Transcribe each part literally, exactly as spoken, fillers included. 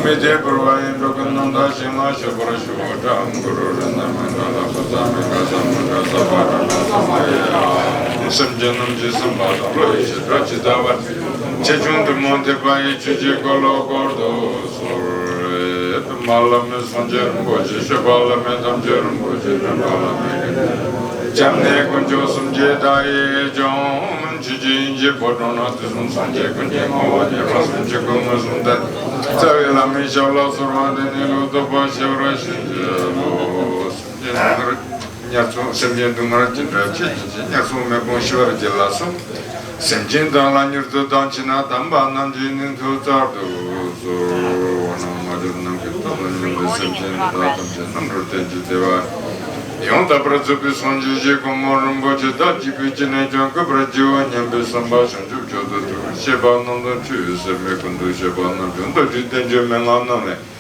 མི་དེ་བོར་བ་ཡིན་འགྲོ་ཀུན་རྣམ་དག་ཞིང་ལ་ཞོག་པར་ཞུ་བ་དང་གུ་རུ་རེ་ན་མི་འདྲ་ལ་ཕ་ས་མི་འདྲ་ས་མི་འདྲ་ས་པ་འདྲ་ན་ས་མ་ཡ། སེམས་ཅན་རྣམས་ཀྱི་བསམ་པ་དང་བློ་ཡི་བྱེ་བྲག་ཇི་ལྟ་བར། ཆེ་ཆུང་ཐུན་མོང་ཐེག་པ་ཡི་ཆོས་ཀྱི་འཁོར་ལོ་བསྐོར་དུ་གསོལ། པདྨ་བླ་མེད་སངས་རྒྱས་རིན་པོ་ཆེ། སྤྱོད་པ་བླ་མེད་ཐམས་ཅད་རིན་པོ་ཆེ། འདྲེན་པ་བླ་མེད་ཀུན་མཁྱེན། སྐྱབས་གནས་དཀོན་མཆོག་གསུམ་གྱི་བདག་ཡིད་འབྱུང་། ཆོས་ཀྱི་དབྱིངས་ཀྱི་ཕོ་བྲང་ན། དུས་གསུམ་སངས་རྒྱས་ཀུན་གྱི་ངོ་བོ་ཉིད། དཔག་བསམ་ཆོས་སྐུ་མངོན་སུམ་སྟོན། རྩ་བའི་བླ་མའི་ཞབས་ལ་གསོལ་བ་འདེབས་ནས་ལུང་རྟོགས་པ་ཞི་བར་བྱིན་གྱིས་རློབས། སེམས་ཅན་སྡུག་བསྔལ་ཉར་སོང་། སེམས་ཅན་སྡུག་བསྔལ་ཅི་འདྲ་ཅི་ཅི་ཅི་ཉར་སོང་མེ་དཔུང་ཞི་བར་གྱིས་ལ་སོགས། སེམས་ཅན་དག་ལ་མྱུར་དུ་དང་ཕྱི་ན། དམ་པ་རྣམས་ཀྱི་ནུས་མཐུ་སྩལ་དུ་གསོལ། འོ་ན་མ་གྱུར་ནམ་མཁའི་མཐའ་ལ་མཉམ་པའི་སེམས་ཅན་འདི་དག་ཐམས་ཅད་རྣམ་གྲོལ་གཏན་གྱི་བདེ་བ་ཡང་དག་པར་རྫོགས་པའི་སངས་རྒྱས་ཀྱི་གོ་འཕང་རིན་པོ་ཆེ་དང་བཅས་པའི་དཀྱིལ་ནས་ཀྱང་བཀོད་པར་བགྱིའོ་སྙམ་པའི་བསམ་པ་བྱང་ཆུབ་མཆོག་ཏུ་ཐུགས་བསྐྱེད་པ་རྣམས་དང་ཆོས་ཟབ་མོའི་ཀུན་ཏུ་སྤྱོད་པ་རྣམས་ཀྱང་མདོ་རྒྱུད་བསྟན་བཅོས་མན་ངག་རྣམས་ལས།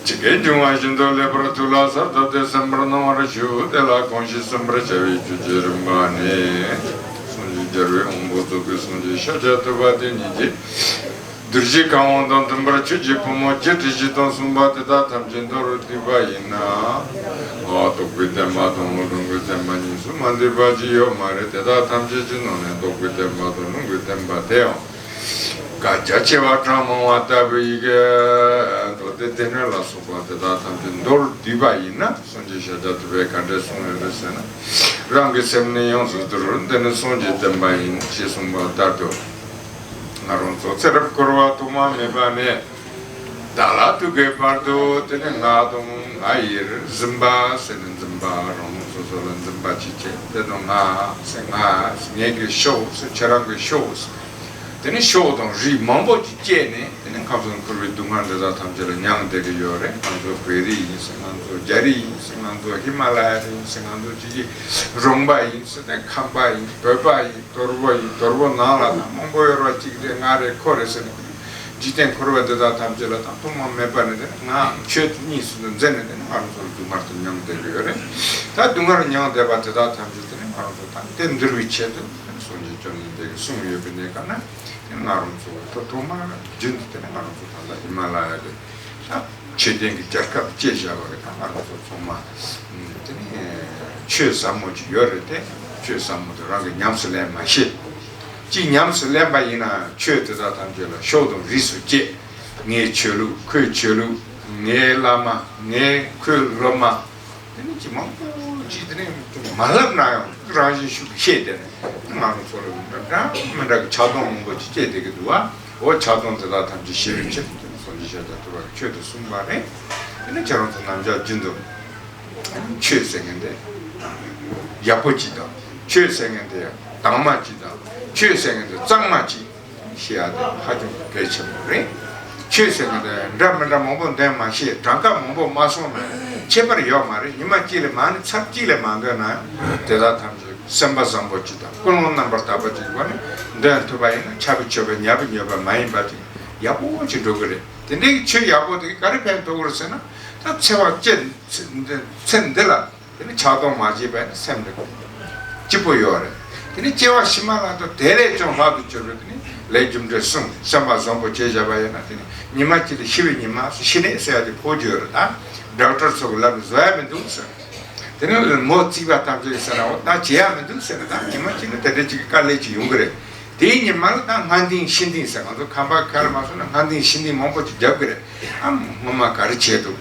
ཇི་སྐད་འབྱུང་བ་བཞིན་དུ་ལེགས་པར་ཐུགས་ལ་གསལ་བཏབ་སྟེ་གསན་པར་གནང་བར་ཞུ། དེ་ལ་གང་ཞིག་གསན་པར་བྱ་བའི་རྒྱུད་ཀྱི་རིམ་པ་ནི། སངས་རྒྱས་རྒྱལ་བའི་དབང་པོ་རྫོགས་པའི་སངས་རྒྱས་ཤཱཀྱ་ཐུབ་པ་དེ་ཉིད་ཀྱིས། གདུལ་བྱའི་ཁམས་དབང་དང་མཐུན་པར་ཆོས་ཀྱི་ཕོ་མོ་བརྒྱད་ཁྲི་བཞི་སྟོང་གསུངས་པ་དེ་དག་ཐམས་ཅད་མདོར་བསྡུས་པ་ཡིན་ན། རྟོགས་པའི་བསྟན་པ་དང་སྒོམ་པའི་བསྟན་པ་གཉིས་སུ་མ་འདུས་པ་ཅིག་ཡོད་མ་རེད། དེ་དག་ཐམས་ཅད་ཀྱི་ནང་ནས་རྟོགས་པའི་བསྟན་པ་དང་སྒོམ་པའི་བསྟན་པ་དེའང་། བཀའ་རྒྱ་ཆེ་བ་གྲངས་མང་བ་ལྟ་བུའི་ཡི་གེ་མདོ་སྡེ་སྡེ་སྣོད་ལ་སོགས་པ་དེ་དག་ཐམས་ཅད་མདོར་བསྡུས་པ་ཡིན་ན། སངས་རྒྱས་ཤཱཀྱ་ཐུབ་པས་ག་འདྲས་གསུངས་ཡོད་རེད་ཟེར་ན། རང་གི་སེམས་ནི་ཡོངས་སུ་འདུལ། འདི་ནི་སངས་རྒྱས་བསྟན་པ་ཡིན། ཞེས་གསུངས་པ་ལྟར་དུ། ང་རང་ཚོ་ཚེ་རབས་འཁོར་བ་ཐོག་མ་མེད་པ་ནས་ད་ལྟ་དུས་ཀྱི་བར་དུ། དེ་ནི་ང་དང་ང་ཡིར་འཛིན་པ་ཟེར་ནས་འཛིན་པ། རང་རང་སོ་སོ་ལ་འཛིན་པ་ཅིག་བྱས། དེ་དང་ང་ཟེར། ང་ཟེར། ངེད་ཀྱི་ཤོག་ཟེར། ཁྱེད་རང་གི་ཤོག་ཟེར། དེ་ནི་ཤོག་དང་རིགས་མང་པོ་ཅིག་སྐྱེས་ནས། དེ་ནི་ཁམས་གསུམ་འཁོར་བའི་སྡུག་བསྔལ་འདི་དག་ཐམས་ཅད་ལ་མྱངས་བསྡད་ཀྱི་ཡོད་རེད། ང་ཚོ་བོད་རིགས་ཡིན་ཟེར། ང་ཚོ་རྒྱ་རིགས་ཡིན་ཟེར། ང་ཚོ་ཧི་མ་ལ་ཡ་རིགས་ཡིན་ཟེར། ང་ཚོ་ཅིག་གི་རོང་པ་ཡིན་ཟེར། དེ་ཁམས་པ་ཡིན། བོད་པ་ཡིན། དོལ་པོ་ཡིན། དོལ་པོ་ནང་ལ་ད་མང་པོ་ཡོད་རེད་པ། གཅིག་རེད། ང་རེད། ཁོ་རེད་ཟེར་ནས། འཇིག་རྟེན་འཁོར་བ་འདི་དག་ཐམས་ཅད་ལ་ད་ཐོག་མ་མེད་པ་ནས། དེ་ནི་ང་ཁྱོད་གཉིས་སུ་འཛིན་ནས། དེ་ནི་ང་རང་ཚོ་ལ་སྡུག་བསྔལ་དེ་མྱངས་བསྡད་ཀྱི་ཡོད་རེད། ད་སྡུག་བསྔལ་མྱངས་བསྡད་པ་དེ་དག་ཐམས་ཅད་དེ་ནི་ང་རང་ཚོ་ད་དེ་འདུལ་བའི་ཆེད་དུ་སངས་རྒྱས་བཅོམ་ལྡན་འདས་ཀྱིས་གསུངས་ཡོད་པའི་གནས་སྐབས་ན། དེ་ནི་ང་རང་ཚོ་ཐོག་ཐོག་མར་རྒྱུན་དུ། དེ་ནི་ང་རང་ཚོ་ད་ལྟ་ཧི་མ་ལ་ཡ་གི་ད་ཆོས་ལྡན་གྱི་རྒྱལ་ཁབ་ཅེས་བྱ་བ་གི་ད་ང་རང་ཚོ་ཚང་མ་དེ་ནི་ཆོས་ཟབ་མོ་ཅིག་ཡོད་རེད་དེ། ཆོས་ཟབ་མོ་དེ་རང་གིས་ཉམས་སུ་ལེན་མ་ཤེས། གཅིག་ཉམས་སུ་ལེན་པ་ཡིན་ན། ཆོས་དེ་དག་ཐམས་ཅད་ལ་ཤོག་དང་རིས་སུ་བཅད། ངའི་ཆོས་ལུགས། ཁོའི་ཆོས་ལུགས། ངའི་བླ་མ། ངའི་ཁོའི་སློབ་མ། དེ་ནི་ཅི་མང་པོ་ཅིག་དེ་ནི་མ་ལབ་ན་ཡང་རང་བཞིན་ཤུགས་ཀྱིས་ཤེས། དེ་ནི་ང་རང་ཚོ་ལ་འདྲ་འདྲ་མི་འདྲ་གི་ཆགས་སྡང་མང་པོ་ཅིག་སྐྱེས་བསྡད་ཀྱི་འདུག་བ། འོ་ཆགས་སྡང་དེ་དག་ཐམས་ཅད་ཞི་བའི་ཆེད་དུ་དེ་ནི་སངས་རྒྱས་ཤཱཀྱ་ཐུབ་པ་གིས་ཆོས་དེ་གསུངས་པ་རེད། དེ་ནི་ཁྱེད་རང་ཚོ་ནམ་ཞག་རྒྱུན་དུ་ཆོས་ཟེར་མཁན་དེ་ཡག་པོ་ཅིག་དང་། ཆོས་ཟེར་མཁན་དེ་དྭངས་མ་ཅིག་དང་། ཆོས་ཟེར་མཁན་དེ་གཙང་མ་ཅིག་ཤེས་ཡ་དེ་ཧ་ཅང་གལ་ཆེན་པོ་རེད། ཆོས་ཟེར་མཁན་དེ་འདྲ་མི་འདྲ་མང་པོ་འདོན་མ་ཤེས། གྲངས་ཀ་མང་པོ་མ་སོང་ན་ཁྱད་པར་ཡོད་མ་རེད། ཉི་མ་གཅིག་ལས་མ་ནི་ཚར་གཅིག་ལས་མ་འདོན་ན་ཡང་། དེ་དག་ཐམས་ཅད་སེམས་པ་བཟང་པོ་ཅིག་དང་ཀུན་སློང་རྣམ་པར་དག་པ་ཅིག་གི་སྒོ་ནས་འདོན་ཐུབ་པ་ཡིན་ན། ཆར་པ་ཆོད་པ་ཉ་པ་ཉོབ་པ་མ་ཡིན་པ་ཅིག་ཡག་པོ་ཅིག་འགྲོ་གི་རེད། དེ་འདྲའི་ཆོས་ཡག་པོ་དེ་གིས་ག་རེ་ཕན་ཐོགས་ཀྱི་རེད་ཟེར་ན། ད་འཚེ་བ་བཅད། ཚེ་འདི་ལ་དེ་ནི་ཆགས་སྡང་མ་བྱས་པ་ཡིན་ན་སེམས་དེ་སྐྱིད་པོ་ཡོད་རེད། དེ་ནི་སྐྱེ་བ་ཕྱི་མ་ལ་ད་དེ་ལས་ཀྱང་ལྷག་ཏུ་གྱུར་པའི་དེ་ནི་ལས་རྒྱུ་འབྲས་གསུམ་སེམས་པ་བཟང་པོ་བྱས་བཞག་པ་ཡིན་ན། དེ་ནི་ཉི་མ་གཅིག་ལ་ཤི་བའི་ཉི་མ། ཤི་ནད་ཟེར་ཡ་དེ་ཕོག་རྒྱུ་ཡོད་རེད། ད་ཌོག་ཊར་ཚོ་གིས་ལབ་ནས་བཟོ་ཡ་མི་འདུག་ཟེར། དེ་ནི་མོ་བརྩིས་པ་ཐམས་ཅད་ཟེར་ན། འོ་ད་བྱེད་ཡ་མི་འདུག་ཟེར་ནས། ད་ཉི་མ་གཅིག་ལ་དེ་འདྲ་ཅིག་གི་དཀའ་ལས་ཅིག་ཡོང་གི་རེད། དེའི་ཉི་མ་ལ་ད་སྔ་འདིང་ཕྱི་འདིང་ཟེར། ང་ཚོ་ཁམས་པ་ཁ་ལ་མ་སོང་ན་སྔ་འདིང་ཕྱི་འདིང་མང་པོ་ཅིག་རྒྱབ་གི་རེད། ཨ། སྔོན་མ་ག་རེ་བྱས་འདུག་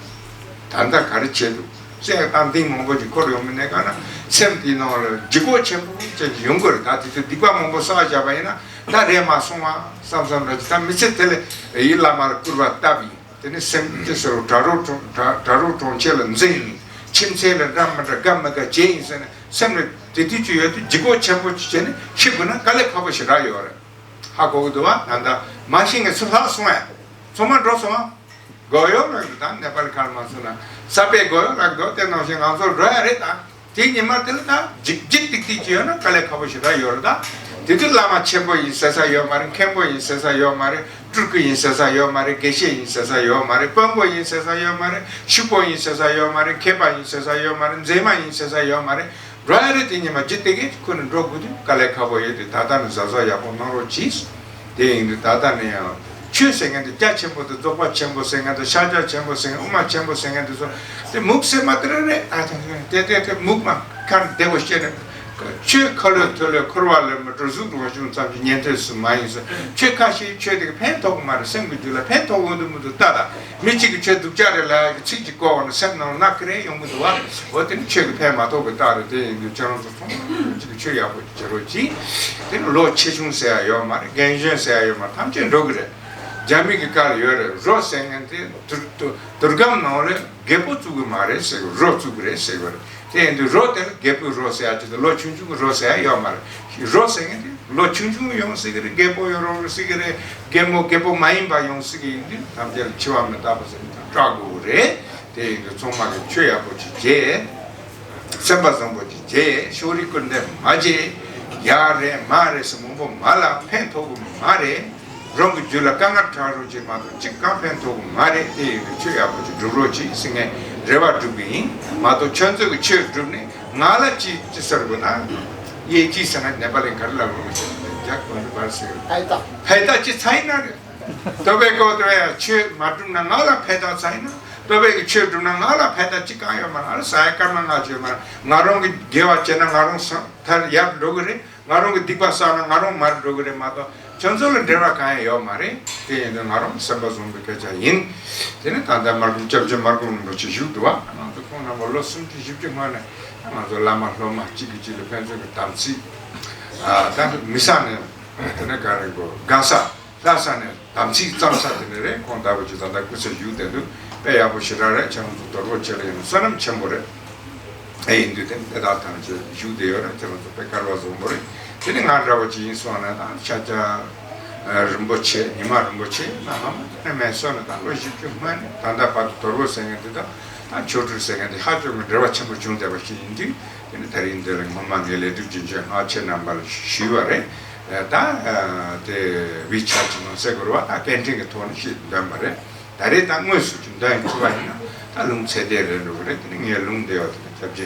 ད་ལྟ་ག་རེ་བྱས་འདུག་ཟེར། ད་འདིང་མང་པོ་ཅིག་འཁོར་ཡོང་མི་ནས་ག་ན་སེམས་དེའི་ནང་ལ་ལྗིད་ཁོག་ཆེན་པོ་ཅིག་ཡོང་གི་རེད། ད་དེ་ཚོ་སྡིག་པ་མང་པོ་བསགས་བཞག་པ་ཡིན་ན། ད་རེད་མ་སོང་བ་བསམ་བསམ་འདྲ་ཅིག་ད་མི་ཚེ་དེ་ལ་ཡིད་བླ་མར་བསྐུར་བ་བཏབ་ཡིན། དེ་ནི་སེམས་ཅི་ཟེར་རོ། གྲྭ་རོགས་གྲོང་གྲྭ་གྲྭ་རོགས་གྲོང་ཁྱེར་ལ་འཛིན་ཡིན། ཁྱིམ་མཚེས་ལ་འདྲ་མི་འདྲ་དགའ་མི་དགའ་བྱས་ཡིན་ཟེར་ནས། སེམས་ལ་དེ་དུས་ཀྱི་ཡོད་དུས་ལྗིད་ཁོག་ཆེན་པོ་ཅིག་བྱས་ནས་ཤི་དགོས་ན་དཀའ་ལས་ཁག་པོ་ཞེ་དྲག་ཡོད་རེད། ཧ་གོ་གི་འདུག་བ། ད་ལྟ་མ་ཤི་ངེས་སུ་ལྷག་སོང་ཨེ། ཚང་མ་འགྲོ་སོང་ཨ། སྒོ་ཡོག་ལག་འདུག་ད་ནེ་པ་ལི་ཁ་ལ་མ་སོང་ན་ས་པའི་སྒོ་ཡོག་ལག་འདུག་དེ་ནང་བཞིན་ང་ཚོ་འགྲོ་ཡ་རེད་ད། དེའི་ཉི་མ་དེ་ལ་ད་འཇིགས་འཇིགས་ཏིག་ཏིག་ཅིག་ཡོད་ན་དཀའ་ལས་ཁག་པོ་ཞེ་དྲག་ཡོད་རེད་ད། དེ་དུས་བླ་མ་ཆེན་པོ་ཡིན་ཟེར་ས་ཡོད་མ་རེད། མཁན་པོ་ཡིན་ཟེར་ས་ཡོད་མ་རེད། སྤྲུལ་སྐུ་ཡིན་ཟེར་ས་ཡོད་མ་རེད། དགེ་བཤེས་ཡིན་ཟེར་ས་ཡོད་མ་རེད། དཔོན་པོ་ཡིན་ཟེར་ས་ཡོད་མ་རེད། ཤུག་པོ་ཡིན་ཟེར་ས་ཡོད་མ་རེད། མཁས་པ་ཡིན་ཟེར་ས་ཡོད་མ་རེད། མཛེས་མ་ཡིན་ཟེར་ས་ཡོད་མ་རེད། འགྲོ་ཡ་རེད། དེ་ཉི་མ་ཇི་ལྟ་གེ་ཁོ་ནི་འགྲོ་དགོས་དུས་དཀའ་ལས་ཁག་པོ་ཡོད་དེ། ད་ལྟ་ནས་གཟབ་གཟབ་ཡག་པོ་གནང་རོགས་གྱིས། དེ་ཡིན་དུས་ད་ལྟ་ནས་ཡང་ཆོས་ཟེར་མཁན་དེ་རྒྱ་ཆེན་པོ་དང་རྫོགས་པ་ཆེན་པོ་ཟེར་མཁན་དང་ཤཱཀྱ་ཆེན་པོ་ཟེར་མཁན་དབུ་མ་ཆེན་པོ་ཟེར་མཁན་དེ་ཚོ་དེ་མུག་ཟེར་མ་དེ་རེད། ཨ་དེ་དེ་དེ་དེ་མུག་མ་ཁར་བདེ་བོ་བཤད་ནས། ཆོས་ཁ་ལོ་ཐོས་ལོ་འཁོར་བ་ལས་མི་གྲོལ་གཟུགས་རང་བྱུང་ཙམ་གྱི་ཉན་ཐོས་སུ་མ་ཡིན་ཟེར། ཆོས་ཁ་ཤས་ཆོས་དེ་གི་ཕན་ཐོགས་གི་མ་རེད། སེམས་ཀྱི་རྒྱུད་ལ་ཕན་ཐོགས་འོང་དུ་མི་འདུག་ལྟ་དང་། མི་གཅིག་གིས་ཆོས་སྡུག་ཅག་རེད་ལབ་ཡ་གི་ཚིག་ཅིག་གོ་བ་ན་སེམས་ནང་ན་ཀི་རེ་ཡོང་གི་འདུག་བ། འོ་དེ་ནི་ཆོས་ཀྱི་ཕན་མ་ཐོགས་པའི་རྟགས་རེད། དེ་ཡིན་དུས་ཁྱེད་རང་ཚོ་ཚང་མ་གཅིག་གིས་ཆོས་ཡག་པོ་ཅིག་བྱེད་རོགས་གྱིས། དེ་ནི་ལོ་ཆེ་ཆུང་ཟེར་ཡ་ཡོད་མ་རེད། རྒན་གཞོན་ཟེར་ཡ་ཡོད་མ་རེད། ཐམས་ཅད་འགྲོ་གི་རེད། རྒྱ་མི་གི་བཀའ་ལ་ཡོད་རེད། རོ་ཟེར་མཁན་དེ་དུར་དུར་དུར་སྒམ་ནང་ལ་རྒད་པོ་བཙུགས་གི་མ་རེད་ཟེར་གི། རོ་བཙུགས་གི་རེད་ཟེར་གི་རེད། དེ་ཡིན་དུས་རོ་དེ་ལ་རྒད་པོའི་རོ་ཟེར་ཡ་ཅིག་དང་ལོ་ཆུང་ཆུང་གི་རོ་ཟེར་ཡ་ཡོད་མ་རེད། རོ་ཟེར་མཁན་དེ་ལོ་ཆུང་ཆུང་ཡོང་སྲིད་གི་རེད། རྒད་པོ་ཡོང་རུང་སྲིད་གི་རེད། རྒད་མོ་རྒད་པོ་མ་ཡིན་པ་ཡོང་སྲིད་གི་ཡིན་དུས་ཐམས་ཅད་ལ་འཆི་བ་མི་རྟག་པ་ཟེར་ནས་སྐྲག་དགོས་གི་རེད། དེ་ཡིན་དུས་ཚང་མ་གིས་ཆོས་ཡག་པོ་ཅིག་བྱེད། སེམས་པ་བཟང་པོ་ཅིག་བྱེད། ཕྱོགས་རིས་སྐུར་འདེབས་མ་བྱེད། ཡག་རེད་མ་རེད་ཟེར་མང་པོ་མ་ལབ། ཕན་ཐོགས་གི་མ་རེད། རང་གི་རྒྱུད་ལ་དཀའ་ངལ་དྲག་རུང་ཅིག་མ་གཏོགས་ཅིག་གང་ཕན་ཐོགས་གི་མ་རེད། དེ་ཡིན་དུས་ཆོས་ཡག་པོ་ཅིག་སྒྲུབ་རོགས་གྱིས་ཟེར་ངས་རེ་བ་སྒྲུབ་གི་ཡིན། མ་གཏོགས་ཁྱོད་ཚོ་གི་ཆོས་སྒྲུབ་ནས་ང་ལ་ཅི་ཅི་ཟེར་དགོས་ན། ཡེ་ཅི་ཟེར་ན་ནེ་པ་ལིན་ག་རེ་ལབ་རུང་ཅིག་རྒྱ་གོན་པར་ཟེར། ཕའི་ཏ། ཕའི་ཏ་ཅི་ཚ་ཡིན་ན་རེད། ཏོ་བེ་ཀོ་ཏོ་བེ་ཡ་ཆོས་མ་སྒྲུབ་ན་ང་ལ་ཕའི་ཏ་ཚ་ཡིན་ན། ཏོ་བེ་གི་ཆོས་སྒྲུབ་ན་ང་ལ་ཕའི་ཏ་ཅི་གང་ཡོད་མ་རེད། ང་ལ་ས་ཡ་སྐར་མ་ལྔ་བཅུ་ཡོད་མ་རེད། ང་རང་གི་དགེ་བ་བྱས་ན་ང་རང་སང་མཐར་ཡར་འགྲོ་གི་རེད། ང་རང་གི་སྡིག་པ་བསགས་ན་ང་རང་མར་འགྲོ་གི་རེད་མ་གཏོགས་ཁྱོད་ཚོ་ལ་འབྲེལ་བ་གང་ཡང་ཡོད་མ་རེད། དེ་ཡིན་དུས་ང་རང་སེམས་པ་བཟང་པོའི་སྐད་ཆ་ཡིན། དེ་ནི་ད་ལྟ་མར་ཁུམ་སྐྱབས་རྗེ་མར་ཁུམ་རིན་པོ་ཆེ་བཞུགས་འདུག་བ། ང་ཚོ་ཁོང་རྣམ་པ་ལོ་སུམ་ཅུ་བཞི་བཅུ་སྔོན་ནས་ང་ཚོ་བླ་མ་སློབ་མ་གཅིག་གིས་གཅིག་ལ་ཕན་ཚུན་གྱི་དམ་ཚིག་ཨ་ད་མི་ས་ནས་དེ་ནས་ག་རེ་གོ་དགའ་ས། ལྷ་ས་ནས་དམ་ཚིག་གཙང་ས་དེ་ནས་རེད། ཁོང་ལྟ་བུ་ཅིག་ད་ལྟ་སྐུ་ཚེ་བཞུགས་བསྡད་འདུག་དཔེ་ཡག་པོ་ཞེ་དྲག་རེད། ཁྱེད་རང་ཚོ་དོལ་པོ་ཆེ་ལ་ཡིན་ན་བསོད་ནམས་ཆེན་པོ་རེད། ཨེ་ཡིན་དུས་དེ་དེ་དག་ཐམས་ཅད་བཞུགས་བསྡད་ཡོད་རེད། ཁྱེད་རང་ཚོ་དཔེ་སྐལ་བ་བཟང་པོ་རེད། དེ་ནི་ང་འདྲ་བོ་ཅིག་ཡིན་སོང་ན་ད་ཤཱཀྱ་རིན་པོ་ཆེ་ཉི་མ་རིན་པོ་ཆེ་ན་ཧ་མ་དེ་ནས་མེད་སོང་ན་ད་ལོ་བཞི་བཅུ་སྔོན་ནས་ད་ལྟ་བར་དུ་དོལ་པོ་ཟེར་མཁན་དེ་དང་ད་ཆོས་སྒྲུབ་ཟེར་མཁན་དེ་ཧ་ཅང་གི་འབྲེལ་བ་ཆེན་པོ་བྱུང་བསྡད་པ་ཞིག་ཡིན་དུས། དེ་ནི་ད་རིང་འདི་ལ་སྔོན་མ་ངས་ལས་སྒྲུབ་རྒྱུན་གཅོད་སྔགས་ཁྱེད་རྣམ་པ་ལ་ཞུས་པ་རེད། ད་དེ་ཝི་ཆེ་ཊི་ནང་གསལ་དགོས་རེད་བ། ད་སྐད་འཕྲིན་གྱི་ཐོག་ནས་ཞིག་འདོན་པ་རེད། ད་རེས་ད་དངོས་སུ་ཅིག་འདོན་ཐུབ་པ་ཡིན་ན་ད་ལུང་ཚད་ལྡན་རེད་འགྲོ་གི་རེད། དེ་ནི་ངས་ལུང་འདི་བ་དེ་ནི་སྐྱབས་རྗེ་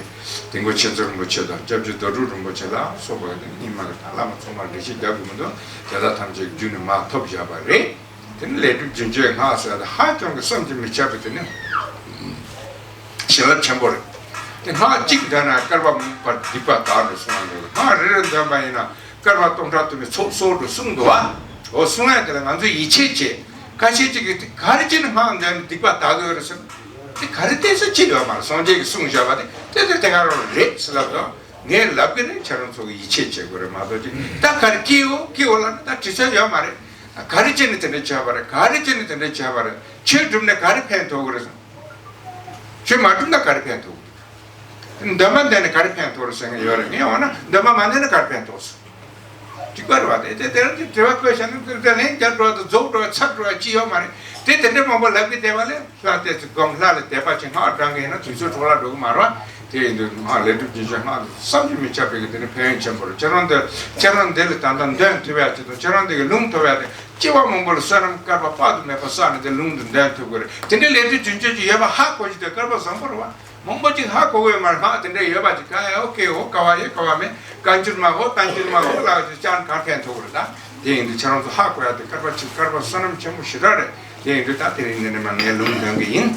དིལ་མགོ་མཁྱེན་བརྩེ་རིན་པོ་ཆེ་དང་སྐྱབས་རྗེ་རྡོ་གྲུབ་རིན་པོ་ཆེ་ལ་སོགས་པ་དེ་ནི་རྙིང་མ་གི་ད་བླ་མ་ཚང་མར་འགྲེལ་བཤད་རྒྱག་དགོས་མི་འདུག་དེ་དག་ཐམས་ཅད་རྒྱུད་ནས་མར་ཐོབ་བཞག་པ་རེད། དེ་ནི་ལས་སྒྲུབ་རྒྱུན་གཅོད་སྔགས་ཟེར་བ་དེ་ཧ་ཅང་གི་བསམ་གྱིས་མི་ཁྱབ་པའི་དེ་ནི་བྱིན་རླབས་ཆེན་པོ་རེད། དེ་སྔགས་གཅིག་འདོན་ན་བསྐལ་པ་མུན་པར་སྡིག་པ་དག་འགྲོ་གསུངས་པ་འདུག་སྔགས་རེ་རེ་འདོན་པ་ཡིན་ན་བསྐལ་པ་སྟོང་ཕྲག་དུ་མའི་ཚོགས་གསོག་འགྲོ་གསུངས་འདུག་བ། འོ་གསུང་ཡ་དེ་ལ་ང་ཚོས་ཡིད་ཆེས་བྱེད། ཁ་ཤས་ཅིག་གིས་དེ་ག་རེ་བྱས་ནས་སྔགས་འདོན་ནས་སྡིག་པ་དག་གི་ཡོད་རེད་ཟེར། དེ་ག་རེ་བལྟས་ས་ཅི་ཡོད་མ་རེད། སངས་རྒྱས་ཀྱིས་གསུངས་བཞག་པ་དེ་དེ་དེ་དེ་ག་རང་རེད་ཟེར་ལབ་དང་། ངས་ལབ་གི་རེད། ཁྱེད་རང་ཚོ་གིས་ཡིད་ཆེས་བྱེད་དགོས་རེད་མ་གཏོགས་ཅིག་ད་ག་རེ་སྐྱེའོ་སྐྱེའོ་ལབ་ན་ད་དྲི་ས་ཡོད་མ་རེད། ག་རེ་བྱས་ནས་དེ་འདྲ་བྱས་པ་རེད། ག་རེ་བྱས་ནས་དེ་འདྲ་བྱས་པ་རེད། ཆོས་སྒྲུབ་ནས་ག་རེ་ཕན་ཐོགས་ཀྱི་རེད་ཟེར། ཆོས་མ་སྒྲུབ་ན་ག་རེ་ཕན་ཐོགས་ཀྱི་རེད། འདོན་པ་འདོན་ནས་ག་རེ་ཕན་ཐོགས་རེད་ཟེར་མཁན་ཡོད་རེད། ངས་འོ་ན་འདོན་པ་མ་འདོན་ན་ག་རེ་ཕན་ཐོགས་སོང་། འགྲིག་པ་རེད་བ། དེ་དེ་དེ་རང་གི་དྲི་བ་བཀོད་བཞག་ན་དེ་དེ་ལན་རྒྱག་འགྲོ་བ་དང་རྫོགས་འགྲོ་བ་ཚར་འགྲོ་བ་ཅི་ཡོད་མ་རེད། དེ་དེ་འདྲའི་མང་པོ་ལབ་ཀྱི་བསྡད་པ་ལས་ལྷ་བལྟས་ཚེ་སྒོམ་ལྷ་ལ་དད་པ་བྱེད། སྔགས་བགྲང་གི་ཡིན་ན་དུས་ཚོད་འཕྲོ་བརླག་འགྲོ་གི་མ་རེད་བ། དེ་ཡིན་དུས་སྔགས་ལས་སྒྲུབ་རྒྱུན་གཅོད་སྔགས་དེ་བསམ་གྱིས་མི་ཁྱབ་པའི་གི་དེ་ནི་ཕན་ཡོན་ཆེན་པོ་རེད། ཁྱེད་རང་འདི་ཁྱེད་རང་འདི་ལ་ད་ལྟ་འདོན་ཐུབ་ཡ་ཅིག་དང་ཁྱེད་རང་འདི་གི་ལུང་ཐོབ་ཡ་དེ་སྐྱེ་བ་མང་པོ་ལ་བསོད་ནམས་བསྐལ་པ་དཔག་ཏུ་མེད་པ་བསགས་ནས་དེ་ལུང་འདི་འདོན་ཐུབ་དགོས་རེད། དེ་འདྲའི་ལས་སྒྲུབ་རྒྱུན་གཅོད་ཅིག་ཡོད་པ་ཧ་གོ་རྒྱུ་དེ་སྐལ་པ་བཟང་པོ་རེད་བ། མང་པོ་ཅིག་ཧ་གོ་གི་ཡོད་མ་རེད། སྔགས་དེ་འདྲ་ཡོད་པ་ཅིག་ག་ཡ་ཨོ་ཀེ་འོ་ཀ་བ་ཡོད་ཀ་བ་མེད་བཀའ་འགྱུར་མ་གོ་བསྟན་འགྱུར་མ་གོ་ལ་ཅིག་ཅང་གར་ཕན་ཐོགས་རེད། ད་དེ་ཡིན་དུས་ཁྱེད་རང་ཚོ་ཧ་གོ་ཡ་དེ་སྐལ་པ་ཅིག་སྐལ་པ་བསོད་ནམས་ཆེན་པོ་ཞེ་དྲག་རེད། དེ་ཡིན་དུས་ད་དེ་རིང་འདི་ནས་མ་ངས་ལུང་འདོན་གི་ཡིན།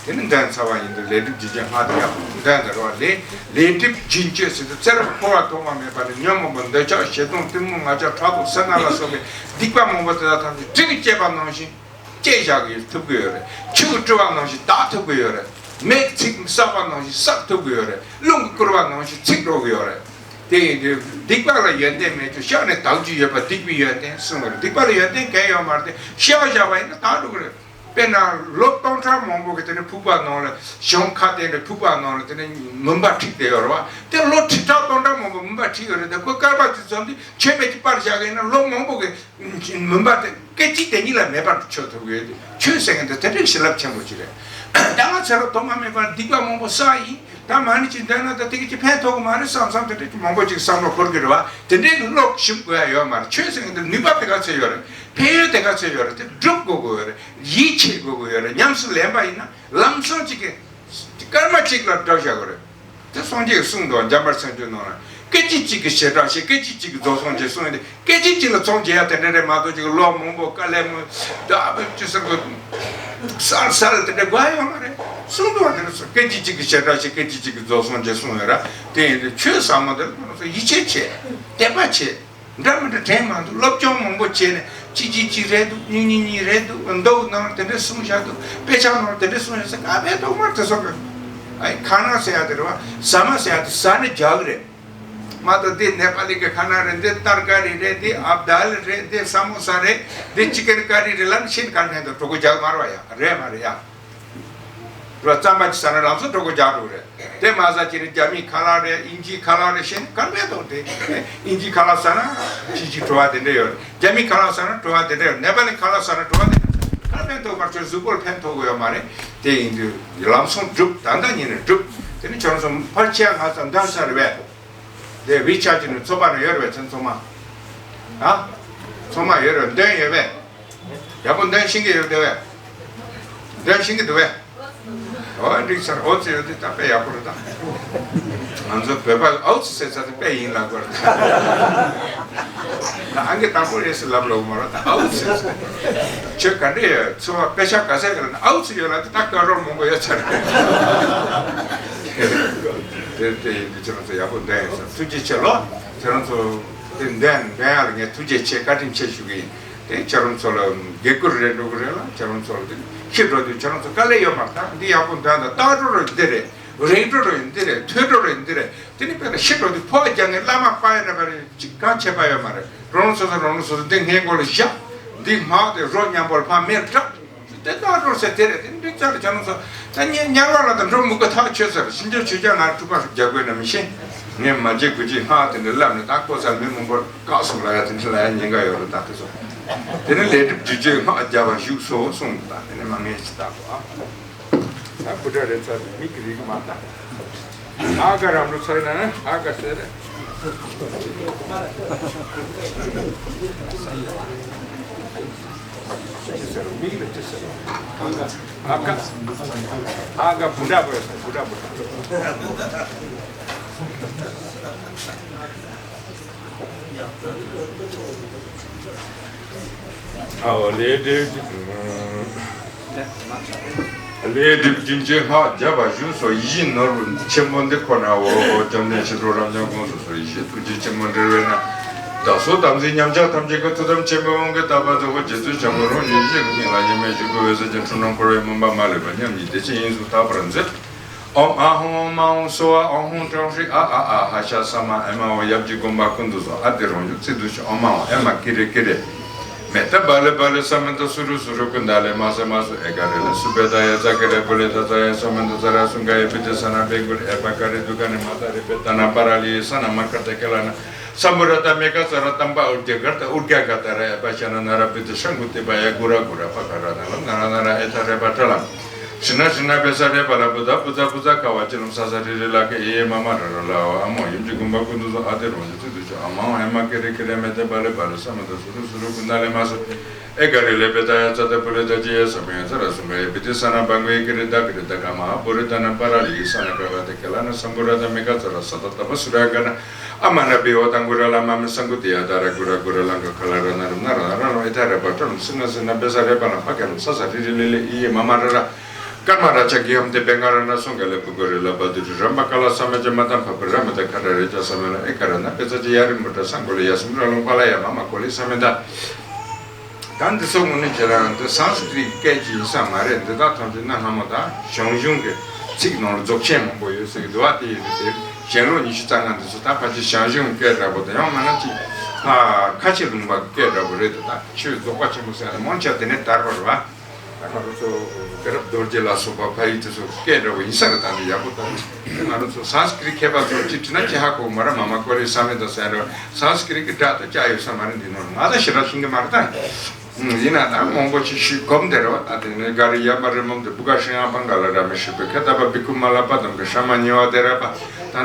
དེ་ནི་འདོན་ཚར་བ་ཡིན་དུས་ལས་སྒྲུབ་རྒྱུན་གཅོད་སྔགས་དེ་ཡག་པོ་འདོན་དེ་རོགས་ལས་ལས་སྒྲུབ་རྒྱུན་གཅོད་ཟེར་དུས་བཙིར་བ་ཕོ་བ་ཐོག་མ་མེད་པ་ནས་ཉོན་མོངས་པ་འདོད་ཆགས་ཞེ་སྡང་གཏི་མུག་ང་རྒྱལ་ཕྲག་དོག་སེར་སྣ་ལ་སོགས་པའི་སྡིག་པ་མང་པོ་དེ་དག་ཐམས་ཅད་གྲི་གིས་བཅད་པ་ནང་བཞིན། བཅད་བཞག་གི་ཐུབ་ཀྱི་ཡོད་རེད། ཆུ་གིས་བཀྲུ་བ་ནང་བཞིན་དག་ཐུབ་ཀྱི་ཡོད་རེད། མེས་ཚིག་བསགས་པ་ནང་བཞིན་བསགས་ཐུབ་ཀྱི་ཡོད་རེད། རླུང་གིས་བསྐུར་བ་ནང་བཞིན་ཚིག་འགྲོ་གི་ཡོད་རེད། དེ་ཡིན་དུས་སྡིག་པ་ལ་ཡོན་ཏན་མེད་ཀྱང་བཤགས་ནས་དག་རྒྱུ་ཡོད་པ་སྡིག་པའི་ཡོན་ཏན་གསུངས་པ་རེད། སྡིག་པ་ལ་ཡོན་ཏན་གང་ཡང་ཡོད་མ་རེད་དེ་བཤགས་བཞག་པ་ཡིན་ན་དག་འགྲོ་གི་རེད། དཔེར་ན་ལོ་སྟོང་ཕྲག་མང་པོ་གི་དེ་ནས་ཕུག་པ་ནང་ལ་གཞོང་ཁ་གཏད་ནས་ཕུག་པ་ནང་ལ་དེ་ནས་མུན་པ་འཁྲིགས་བསྡད་ཡོད་རེད་བ། དེ་ལོ་ཁྲི་ཕྲག་སྟོང་ཕྲག་མང་པོ་མུན་པ་འཁྲིགས་ཡོད་རེད་དེ་ཁོ་བསྐལ་པ་དེ་ཙམ་དུ་ཆོས་མེད་ཀྱི་པར་བཞག་གི་ཡིན་ན་ལོ་མང་པོ་གི་མུན་པ་དེ་སྐད་ཅིག་དེ་ཉིད་ལ་མེད་པར་ཆོད་ཐུབ་ཡོད། ཆོས་ཟེར་མཁན་དེ་དེ་འདྲའི་བྱིན་རླབས་ཆེན་པོ་ཅིག་རེད། ད་ང་ཚེ་རབས་ཐོག་མ་མེད་པར་སྡིག་པ་མང་པོ་བསགས་ཡིན། ད་མ་ཎི་ཅིག་འདོན་ན་ད་དེ་གི་ཅིག་ཕན་ཐོགས་གི་མ་རེད་བསམ་བསམ་དེ་འདྲའི་ཅིག་མང་པོ་ཅིག་བསམ་བློ་འཁོར་གི་རེད་བ། དེ་འདྲའི་བློ་ཞིག་དགོས་ཡ་ཡོད་མ་རེད། ཆོས་ཟེར་མཁན་དེ་ནུས་པ་དེ་ག་ཚོད་ཡོད་རེད། ཕན་ཡོན་དེ་ག་ཚོད་ཡོད་རེད། དེ་སྒྲུབ་དགོས་དགོས་ཡོད་རེད། ཡིད་ཆེས་དགོས་དགོས་ཡོད་རེད། ཉམས་སུ་ལེན་པ་ཡིན་ན་ལམ་སང་ཅིག་གི་སྐར་མ་གཅིག་ལ་བསྒྲུབ་བཞག་དགོས་རེད། དེ་སངས་རྒྱས་ཀྱིས་གསུངས་འདུག་འཇམ་དཔལ་མཚན་བརྗོད་ནང་ལ། སྐད་ཅིག་གཅིག་གིས་བྱེ་བྲག་ཕྱེད། སྐད་ཅིག་གཅིག་གིས་རྫོགས་སངས་རྒྱས་གསུངས་ཡོད་དེ། སྐད་ཅིག་གཅིག་ལ་ཚོགས་རྒྱས་ཡ་དེ་འདྲ་རེད་མ་གཏོགས། ཅིག་ལོ་མང་པོ་དཀའ་ལས་མང་། ད་ཅི་ཟེར་དགོས། གསལ་གསལ་དེ་འདྲ་དགོས་ཡོད་མ་རེད། གསུངས་འདུག་བ། དེ་ནས་སོ་སྐད་ཅིག་གཅིག་གིས་བྱེ་བྲག་ཕྱེད། སྐད་ཅིག་གཅིག་གིས་རྫོགས་སངས་རྒྱས་གསུངས་ཡོད་ར། དེ་ཡིན་དུས་ཆོས་ཟབ་མོ་དེ་ལ་ཡིད་ཆེས་བྱེད། དད་པ་བྱེད། འདྲ་མི་འདྲ་དྲན་མ་འདུག་སློབ་སྦྱོང་མང་པོ་བྱས་ནས་གཅིག་གཅིག་གཅིག་རེད་འདུག་གཉིས་གཉིས་གཉིས་རེད་འདུག་མདོ་ནང་དེ་འདྲ་གསུངས་བཞག་འདུག་དཔེ་ཆ་ནང་དེ་འདྲ་གསུངས་བཞག་ཟེར་ག་བས་ཐོག་མར་དེ་སོགས་ཀྱི། ཨའི་ཁ་ན་ཟེར་ཡ་དེ་རེད་བ། ཟ་མ་ཟེར་ཡ་དེ་ཟ་ནི་རྒྱག་གི་རེད། མ་གཏོགས་འདི་ནེ་པ་ལི་གི་ཁ་ན་རེད། འདི་ཏར་ཀ་རི་རེད། འདི་ཨབ་དལ་རེད། འདི་ས་མོ་ས་རེད། འདི་ཅི་ཀན་ཀ་རི་རེད་ལབ་ནས་ཤིན་ག་ནས་འདུག་གྲོགས་པོ་རྒྱག་མ་རེད་བ་ཡ། རེད་མ་རེད་ཡ། རོ་རྩམ་པ་ཅིག་ཟ་ན་ལམ་སང་གྲོགས་པོ་རྒྱག་འགྲོ་གི་རེད། དེ་མ་ཟ་ཅི་རེད། རྒྱ་མིའི་ཁ་ལག་རེད། དབྱིན་ཇིའི་ཁ་ལག་རེད། ཤེས་ནི་གང་མེད་དོ། དེ་དབྱིན་ཇིའི་ཁ་ལག་ཟ་ན་ཅི་ཅི་བྲོ་བ་དེ་འདྲ་ཡོད་རེད། རྒྱ་མིའི་ཁ་ལག་ཟ་ན་བྲོ་བ་དེ་འདྲ་ཡོད་རེད། ནེ་པ་ལི་ཁ་ལག་ཟ་ན་བྲོ་བ་དེ་འདྲ་ཡོད་རེད། གང་མེད་དོ། མར་ཁྱོད་གཟུགས་པོར་ཕན་ཐོགས་ཀྱི་ཡོད་མ་རེད། དེ་ཡིན་དུས་ལམ་སང་སྒྲུབ། ད་ལྟ་ཉིད་ནས་སྒྲུབ། དེ་ནི་ཁྱོད་རང་ཚོ་ཕལ་ཆེར་ང་ཚོ་འདོན་ས་རེད་པས། དེ་ཝི་ཆ་ཊི་ནས་ཚོགས་པ་ནས་ཡོད་རེད་པས། ཚན་ཚང་མ། ཨ། ཚང་མ་ཡོད་རེད། འདོན་ཡོད་པས། ཡག་པོ་འདོན་ཤེས་ཀྱི་ཡོད་དེ་བས། འདོན་ཤེས་ཀྱི་འདུག་བས། ཨོ་འགྲིག་ཚར། ཨོ་ཙི་ཡོད་དེ་ད་དཔེ་ཡག་པོ་རེད་ད། ང་ཚོ་བོད་པ་ཨའུ་ཙི་ཟེར་ཚར་དེ་དཔེ་ཡིན་ལབ་དགོས་རེད་ད། ད་ཨང་ཀི་དང་པོ་རེད་ཟེར་ལབ་ལོག་མ་རེད་ད། ཨའུ་ཙི་ཟེར། ཁྱོད་ག་འདྲ་ཡོད། ཚོ་བ་དཔེ་ཆ་ག་ཚད་ཡོད་ན་ཨའུ་ཙི་ཡོད་ལ་དེ་ད་སྐད་རོགས་མང་པོ་ཡོད་ཚར་རེད། དེ་དེ་ཡིན་དུས་ཁྱེད་རང་ཚོ་ཡག་པོ་འདོན་ཡོད་ས། ཐུགས་རྗེ་ཆེ་ལོ། ཁྱེད་རང་ཚོ་དེ་འདོན་འདོན་ཡག་ལ་ངས་ཐུགས་རྗེ་ཆེ་བཀའ་དྲིན་ཆེ་ཞུ་གི་ཡིན། དེ་ཁྱེད་རང་ཚོ་ལ་དགེ་བསྐུར་རེད་འགྲོ་གི་རེད་ལ། ཁྱེད་རང་ཚོ་ལ་དེ་ཤི་འགྲོ་དུས་ཁྱེད་རང་ཚོ་དཀའ་ལས་ཡོད་མ་རེད། ད་འདི་ཡག་པོ་འདོན་དང་། ལྟ་འགྲོ་རེད་འདི་རེད། རིག་འགྲོ་རེད་འདི་རེད། ཐོས་འགྲོ་རེད་འདི་རེད། དེ་ནི་དཔེར་ན་ཤི་འགྲོ་དུས་ཕོ་བ་རྒྱག་མཁན་བླ་མ་དཔའ་ཡོད་ན་པ་རེད། ཅིག་གང་བྱེད་པ་ཡོད་མ་རེད། རང་སོ་སོ་རང་སོ་སོ་འདི་སྔས་མགོ་ལ་བཞག་འདི་མ་དེ་རོ་མཉམ་པོ་ལ་ཕར་མེར་བསྲེགས། དེ་ལྟར་འགྲོ་ཟེར་དེ་རེད། དེ་འདྲ་ཅག་ལ་ཁྱེད་རང་ཚོ་ད་ཉེ་ཉར་བ་ལ་དང་འགྲོ་མི་དགོས། ཐག་ཆོད་ཟེར། ཕྱི་འགྱུར་ཆོས་རྒྱལ་ང་ཐུག་པ་རྒྱག་དགོས་ན་མི་ཤེས། ངས་མ་བརྗེད་དགོས་ཀྱི་སྔགས་དེ་འདྲ་ལབ་ནས་ད་ཁོ་ཚ་མི་མང་པོར་བཀག་སོང་ལ་ཡ། དེ་འདྲ་ལ་ཡ་ཉེན་ཁ་ཡོད་རེད་ད། དེ་ཚོ་དེ་ནི་ལས་སྒྲིབ་སྒྱུ་རྩལ་སྔགས་བརྒྱ་པ་བཞུགས་སོ་གསུངས་འདུག་ད་དེ་ནི་མ་ངེས་ཅི་ལྟ་བུ་ཨ། ད་བུ་ཕྲ་རེ་ཚ་མིག་གི་རིག་མ་ལྟ། ཨ་ག་རམ་རུ་ཚར་ན་ཨ་ག་ཟེར། ཅི་ཟེར་རོ། མིག་ལ་ཅི་ཟེར་རོ། ཨ་ག་ཨ་ག་ཨ་ག་བུ་འདྲ་པོ་ཡོད་ས། བུ་འདྲ་པོ་འདྲ། ཨའོ་ལས་འབྲས། ལས་སྒྲིབ་སྐྱོན་ཅན་སྔགས་བརྒྱ་པ་བཞུགས་སོ། ཡིད་བཞིན་ནོར་བུ་ཆེན་པོ་འདི་ཁོ་ནའོ། བཅོམ་ལྡན་ཞི་ཁྲོ་རབ་འབྱམས་དགོངས་སུ་གསོལ། ཡེ་ཤེས་ཐུགས་རྗེ་ཆེན་པོ་འབྲེལ་བས་ན། བདག་སོགས་དམ་ཚིག་ཉམས་ཆག་ཐམས་ཅད་ཀྱི། ཐུགས་དམ་ཆེན་པོའི་དབང་གིས་དག་པར་རྫོགས་པའི་རྗེ་བཙུན་བྱམས་མགོན་རང་བཞིན་གཤེགས་པའི་སྙིང་ལ། ཡེངས་མེད་ཞིང་བཀོད་པའི་སེམས་ཅན་འཁྲུལ་སྣང་འཁོར་བའི་མུན་པ་མ་ལུས་པ་མཉམ་ཉིད་བདེ་ཆེན་དབྱིངས་སུ་དག་པར་མཛད། ཨོཾ་ཨཱཿཧཱུྃ་ཨོཾ་མ་ཧཱུྃ་སྭཱ་ཧཱ། ཨོཾ་ཨཱཿཧཱུྃ་ཀྲོ་ཧྲཱིཿ་ཨ་ཨ་ཨཱཿཧ་ཤ་ས་མ་ཨེ་མ་ཧོ། ཡབ་ཀྱི་དགོངས་པ་ཀུན་ཏུ་བཟང་། ཨ་ཏི་རང་བྱུང་ཚིག་ཏུ་ཆུད། ཨོཾ་མ་ཧཱུྃ་ཨེ་མ་ཀི་རི་ཀི་རི། མེ་ཏ་བ་ལི་བ་ལི་ས་མི་ཏ་སུ་རུ་སུ་རུ་ཀུན་ཏ་ལི་མ་ས་མ་སུ་ཨེ་ཀ་རི་ལི་སུ་བེ་ད་ཡ་ཙ་ཀི་རི་བུ་ལི་ད་ཙ་ཡ་ས་མི་ཏ་ཙ་ར་སུ་ག་ཡ་བི་ཏི་ས་ན་བེ་གུ་རི་ཨེ་པ་ཀ་རི་དུ་ཀ་ནི་མ་ཏ་རི་བེ་ད་ན་པ་ར་ལི་ས་ན་མ་ཀ་ཏ་ཀི་ལ་ན། སམ་བུ་ར་ཏ་མེ་ཀ་ཙ་ར་ཏམ་པ་ཨུར་གྱ་གར་ཏ་ཨུར་གྱ་ག་ཏ་ར་ཨེ་པ་ཤ་ན་ན་ར་བི་ཏི་ཤང་གུ་ཏི་པ་ཡ་གུ་ར་གུ་ར་པ་ཀ་ར་ན་ལ་ན་ར་ན་ར་ཨེ་ཐ་རེ་པ་ཏྲ་ལ། ཤི་ན་ཤི་ན་བེ་ས་རེ་པ་ལ་བུ་ད་བུ་ཛ་བུ་ཛ་ཀ་བ་ཅི་ལམ་ས་ས་རི་རི་ལ་ཀ་ཨེ་ཨེ་མ་མ་ར་ར་ལ་ཨ་མོ། ཡུམ་གྱི་དགོངས་པ་ཀུན་ཏུ་བཟང་། ཨ་ཏི་རང་བཞིན་ཚུལ་དུ་ཆུད། ཨ་མ་ཨེ་མ་ཀེ་རེ་ཀེ་རེ་མེ་ཏེ་བ་ལེ་བ་ལེ་ས་མ་ཏ་སུ་རུ་སུ་རུ་ཀུན་ཏ་ལེ་མ་སུ་ཨེ་ཀ་རེ་ལེ་བེ་ད་ཡ་ཙ་ཏེ་བུ་ལེ་ད་ཅི་ཡ་ས་མ་ཡ་ཙ་ར་སུ་ག་ཡ་བི་ཏི་ས་ན་བ་གུ་ཡ་ཀེ་རེ་ད་ཀེ་རེ་ད་ག་མ་ཧ་བོ་རེ་ད་ན་པ་ར་ལི་ཡི་ས་ན་ཀ་བ་ཏེ་ཀེ་ལ་ན་སམ་བུ་ར་ད་མེ་ཀ་ཙ་ར་ས་ཏ་ཏ་པ་སུ་ར་ག་ན། ཨ་མ་ན་བི་ཨོ་ཏང་གུ་ར་ལ་མ་མི་སང་གུ་ཏི་ཡ་ད་ར་གུ་ར་གུ་ར་ལང་ག་ཁ་ལ་ར་ན་ར་ན་ར་ན་ར་ལོ་ཨེ་ད་ར་པ་ཏྲ་ལམ་སི་ན་སི་ན་བེ་ས་རེ་པ་ལ་པ་ཀ་ལམ་ས་ས་རི་རི་ལེ་ལེ་ཨི་ཡེ་མ་མ་ར་ར། ཀརྨ་རཱ་ཛ་གི་ཧམ་ཏེ་བེང་ག་ར་ན་སོང་ག་ལེ་བུ་གུ་རི་ལ་བ་དུ་རི་རམ་པ་ཀ་ལ་ས་མེ་ཅ་མ་ཏམ་ཕ་བུ་ར་མེ་ད་ཁ་ར་རེ་ཅ་ས་མེ་ལ་ཨེ་ཀ་ར་ན་པེ་ཙ་ཅི་ཡ་རི་མུ་ཏྲ་སང་གོ་ལེ་ཡ་སུམ་ར་ལོང་པ་ལ་ཡ་མ་མ་གོ་ལེ་ས་མེ་ད། ད་འདི་ཚོ་དངོས་གནས་ཁྱེད་རང་འདི་སཾ་སྐྲྀཏ་སྐད་ཀྱི་ཡིན་ས་མ་རེད། འདི་དག་ཐམས་ཅད་གནའ་སྔ་མོ་དང་ཞང་ཞུང་གི་ཚིག་ནང་ལ་རྫོགས་ཆེན་མང་པོ་ཡོད་ཟེར་གི་འདུག་བ། དེ་ཡིན་དུས་དེ་གཞན་ལུགས་ཉི་ཤུ་རྩ་ལྔ་འདི་ཚོ་ད་ཕལ་ཆེར་ཞང་ཞུང་སྐད་འདྲ་པོ་དང་ཡང་མིན་ན་ཅིག་ཁ་ཆེ་ལུང་པ་སྐད་འདྲ་པོ་རེད་དེ། ད་ཆོས་རྫོགས་པ་ཆེན་པོ་ཟེར་ཡ་དེ་མང་ཆེ་བ་དེ་ནས་དར་བ་རེད་བ། ད་ང་རང་ཚོ་དགའ་རབ་རྡོ་རྗེ་ལ་སོགས་པ་ཕ་ཡུལ་དེ་ཚོ་སྐད་འདྲ་པོ་ཡིན་ས་རེད། ད་ནི་ཡག་པོ་ད་ང་རང་ཚོ་སཾ་སྐྲྀཏ་མཁས་པ་ཚོ་ཅིག་དྲིས་ན་ཅི་ཧ་གོ་མ་རེད། མ་མ་ཀོ་རེ་ས་མེད་ད་ཟེར་རེད། སཾ་སྐྲྀཏ་གི་སྒྲ་དང་སྐྱ་ཡོད་ས་མ་རེད། འདི་ནོར་ང་ད་ཞེ་དྲག་ཤེས་ཀྱི་མ་རེད་ད། ཡིན་ན་ད་མང་པོ་ཅིག་ཞུས་གོམས་དེ་རེད་བ། ད་དེ་ནས་ག་རི་ཡ་མ་རི་མོམ་དེ་བུ་ག་ཤི་ཡང་པང་ག་ལ་ར་མི་ཤི་བེ་ཁ་ད་པ་བི་ཁུ་མ་ལ་པ་དམ་གི་ཤ་མ་ཉེ་བ་དེ་ར་པ།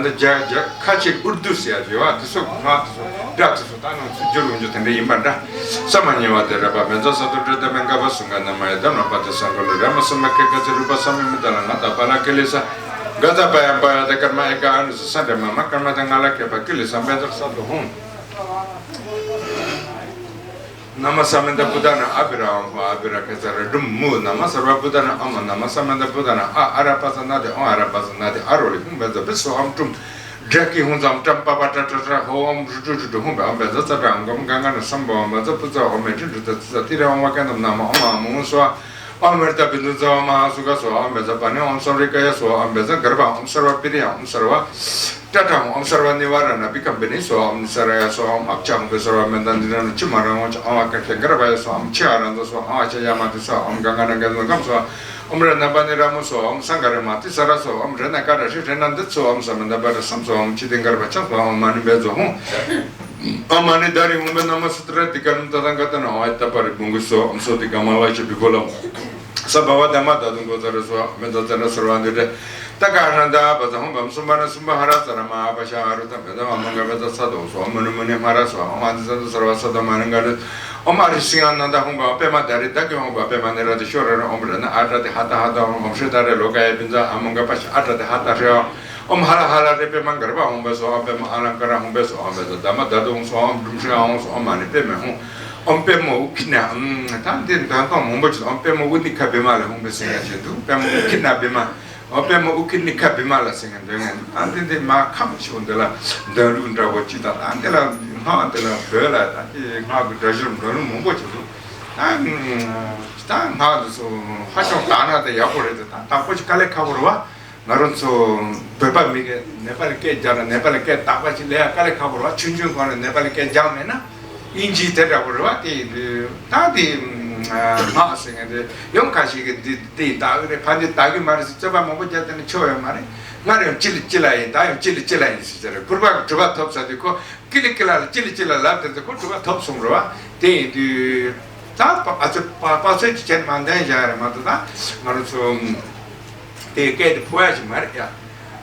ད་འདི་རྒྱ་རྒྱ་ཁ་ཆེ་ཨུར་དུ་ཟེར་ཡ་ཡོད་བ། དེ་ཚོ་ང་དེ་ཚོ་སྒྲ་དེ་ཚོ་ད་ང་ཚོ་སྦྱོར་ཡོང་རྒྱུ་དེ་འདྲ་ཡིན་པ་འདྲ། ས་མ་ཉེ་བ་དེ་ར་པ་མེ་ཛ་ས་དུ་དྲི་ད་མེ་ག་པ་སུ་ག་ན་མ་ཡ་ད་ན་པ་དེ་ས་གོ་ལ་ར་མ་སུ་མ་ཁེ་ཁ་ཚེ་རུ་པ་ས་མེ་མི་ད་ལ་ང་ད་པ་ལ་ཁེ་ལེ་ས། ག་ཙ་པ་ཡ་པ་ཡ་ཏེ་ཀརྨ་ཨེ་ཀ་ཨ་ནུ་སུ་ས་འདྲེ་མ་མ་ཀརྨ་ཏེ་ང་ལ་ཁེ་པ་ཀི་ལི་སམ་བེ་ཛར་ས་དུ་ཧུང་། ན་མ་ས་མེ་ད་བུ་ད་ན་ཨ་བི་ར་ཨོང་ཧོ་ཨ་བི་ར་ཁེ་ཙ་ར་དུམ་མུ་ན་མ་ས་ར་བུ་ད་ན་ཨ་མ་ན་མ་ས་མེ་ད་བུ་ད་ན་ཨ་ཨ་ར་པ་ས་ན་ཏེ་ཨོང་ཨ་ར་པ་ས་ན་ཏེ་ཨ་རོ་ལི་ཧུང་བེ་ཛ་བེ་སོ་ཨམ་དུམ། དྲ་ཀི་ཧུང་ཙམ་ཏྲམ་པ་པ་ཏྲ་ཏྲ་ཏྲ་ཧོ་ཨོམ་རུ་ཏྲུ་ཏྲུ་ཧུང་བེ་ཨོམ་བེ་ཛ་ཙ་ཏྲ་ཨོམ་གམ་ག་ང་ན་སམ་བ་ཨོམ་བེ་ཛ་བུ་ཙ་ཨོམ་མེ་ཏྲི་ཏྲི་ཙ་ཙི་ཙ་ཏི་ར་ཨོམ་བ་ཀ་ནམ་ན་མ་ཨོམ་ཨ་མུ་སོ། ཨོམ་རི་ཏ་བི་དུ་ཛ་ཨོམ་ཧ་སུ་ག་སོ་ཨོམ་བེ་ཛ་པ་ནི་ཨོམ་སོ་རི་ཀ་ཡ་སོ་ཨོམ་བེ་ཛ་གར་བ་ཨོམ་སར་བ་པི་རི་ཡ་ཨོམ་སར་བ། ཏྲ་ཏྲ་ཧོ་ཨོམ་སར་བ་ནི་བ་ར་ན་བི་ཀམ་བི་ནི་སོ་ཨོམ་ནི་སར་ཡ་སོ་ཨོམ་ཨབ་ཅ་ཧོང་བེ་སར་བ་མེ་ད་ནི་ར་ན་ཅི་མ་ར་ཧོང་ཅ་ཨོམ་བ་ཀ་ཁེ་གར་བ་ཡ་སོ་ཨོམ་ཆི་ཨ་ར་ཛ་སོ་ཨོམ་ཨ་ཅ་ཡ་མ་ཏི་སོ་ཨོམ་ག་ང་ན་ག་ཛོ་གམ་སོ། ཨོམ་ར་ན་པ་ནི་ར་མོ་སོ་ཨོམ་སང་ག་ར་མ་ཏི་ས་ར་སོ་ཨོམ་ར་ན་ཀ་ར་ཧྲི་ར་ན་འདི་སོ་ཨོམ་ས་མ་ན་པ་ར་སམ་སོ་ཨོམ་ཅི་ཏི་གར་བ་ཅམ་སོ་ཨོམ་མ་ནི་བེ་ཛོ་ཧོང་། ཨ་མ་ནི་ད་རི་ཧུང་བེ་ན་མ་སུ་ཏྲ་ཏི་ཀ་རམ་ཏ་དང་ག་ཏ་ན་ཨོ་ཨ་ཏ་པ་རི་བུང་གུ་སོ་ཨོམ་སོ་ཏི་ཀ་མ་ལ་ཤི་བི་གོ་ལམ། ས་བ་བ་ད་མ་ད་དུང་གོ་ཙ་ར་སོ་མེ་ད་ཙ་ན་སར་བ་འདི་ཏྲ། ཏ་ཀ་ན་ད་བ་ཛ་ཧུང་བམ་སུམ་བ་ན་སུམ་བ་ཧ་ར་ཙ་ར་མ་ཨ་བ་ཤ་ཨ་རུ་ཏ་བེ་ད་བ་མ་ག་བེ་ད་ས་དོ་སོ་མ་ནུ་མ་ནི་མ་ར་སོ་ཨོམ་ཨ་ཏི་ས་དོ་སར་བ་ས་དོ་མ་ནི་ག་ནི། ཨོམ་ཨ་རི་སིང་ཨ་ན་ད་ཧུང་བ་པེ་མ་ད་རི་ད་ཀི་ཧུང་བ་པེ་མ་ནི་ར་ཏི་ཤོ་ར་ར་ཨོམ་ར་ན་ཨ་ཏྲ་ཏི་ཧ་ཏ་ཧ་ཏ་ཨོམ་ཧྲི་ད་རེ་ལོ་ཀ་ཡ་བི་ཛ་ཨ་མ་ག་པ་ཤ་ཨ་ཏྲ་ཏི་ཧ་ཏ་ཧྲི་ཨ། ཨོམ་ཧ་ལ་ཧ་ལ་རེ་པེ་མ་གར་བ་ཧོང་བེ་སོ་ཨོམ་པེ་མ་ཨ་ལ་ཀ་ར་ཧོང་བེ་སོ་ཨོམ་བེ་ད་ད་མ་ད་དུང་སོ་ཨོམ་དུམ་ཧྲི་ཨ་ཧོང་སོ་ཨོམ་མ་ནི་པེ་མེ་ཧོང་། ཨོམ་པེ་མོ་ཨུ་ཁི་ན་ཨམ་ད་འདི་འདོན་སྟངས་མང་པོ་ཅིག་ཨོམ་པེ་མོ་ཨུ་ནི་ཁ་བེ་མ་ལ་ཧོང་བེ་སེ་ཡ་ཆེ་དུ་པེ་མོ་ཨུ་ཁི་ན་བེ་མ། ཨོམ་པེ་མོ་ཨུ་ཁི་ནི་ཁ་བེ་མ་ལ་སེ་ཡ་འདོན་ངན་ཨ་འདི་འདི་མ་ཁམ་ཆེ་བོ་འདི་ལ་འདོན་ལུགས་འདྲ་བོ་ཅིག་དང་ཨ་འདི་ལ་སྔགས་འདི་ལ་བོད་ལ་ད་འདི་སྔགས་ཀྱི་སྒྲ་སྦྱོར་འདོན་ལུགས་མང་པོ་ཅིག་འདུག་ད་ད་སྔགས་འདི་ཚོ་ཧ་ཅང་དག་ན་ད་ཡག་པོ་རེད་དེ་ད་དག་པོ་ཅིག་དཀའ་ལས་ཁག་པོ་རེད་བ། ང་རང་ཚོ་བོད་པ་མི་གི་ནེ་པ་ལི་སྐད་རྒྱག་ན་ནེ་པ་ལི་སྐད་དག་པ་ཅིག་ལས་ཡ་དཀའ་ལས་ཁག་པོ་རེད་བ། ཆུང་ཆུང་སྒང་ནས་ནེ་པ་ལི་སྐད་སྦྱངས་མེད་ན་དབྱིན་ཇིའི་དེ་འདྲ་པོ་རེད་བ། དེ་ཡིན་དུས་ད་དེ་སྔགས་ཟེར་མཁན་དེ་ཡང་ཁ་ཤས་ཀྱིས་འདི་དེ་ཡིན་དག་གི་རེད། ཕ་འདི་དག་གི་མ་རེད་ཟེར་རྩོད་པ་མང་པོ་རྒྱག་དེ་ནི་ཆོག་ཡོད་མ་རེད། སྔར་ཡང་ཅི་ལ་ཅི་ལ་ཡིན་ད་ཡང་ཅི་ལ་ཅི་ལ་ཡིན་ཟེར་ཟེར་རེད། གུར་པ་གིས་གྲུབ་པ་ཐོབ་ཚར་དུས་ཁོ་ཀི་ལི་ཀི་ལ་ལ་ཅི་ལ་ཅི་ལ་ལབ་དེ་ཚོ་ཁོ་གྲུབ་པ་ཐོབ་སོང་རེད་བ། དེ་ཡིན་དུས་ད་ཨ་ཚོ་པ་པ་ཚོད་ཀྱི་ཆེད་མ་འདོན་བཞག་རེད་མ་གཏོགས་ད་ང་རང་ཚོ་དེ་སྐད་དེ་ཕོ་ཡ་ཞིག་མ་རེད་ཡ།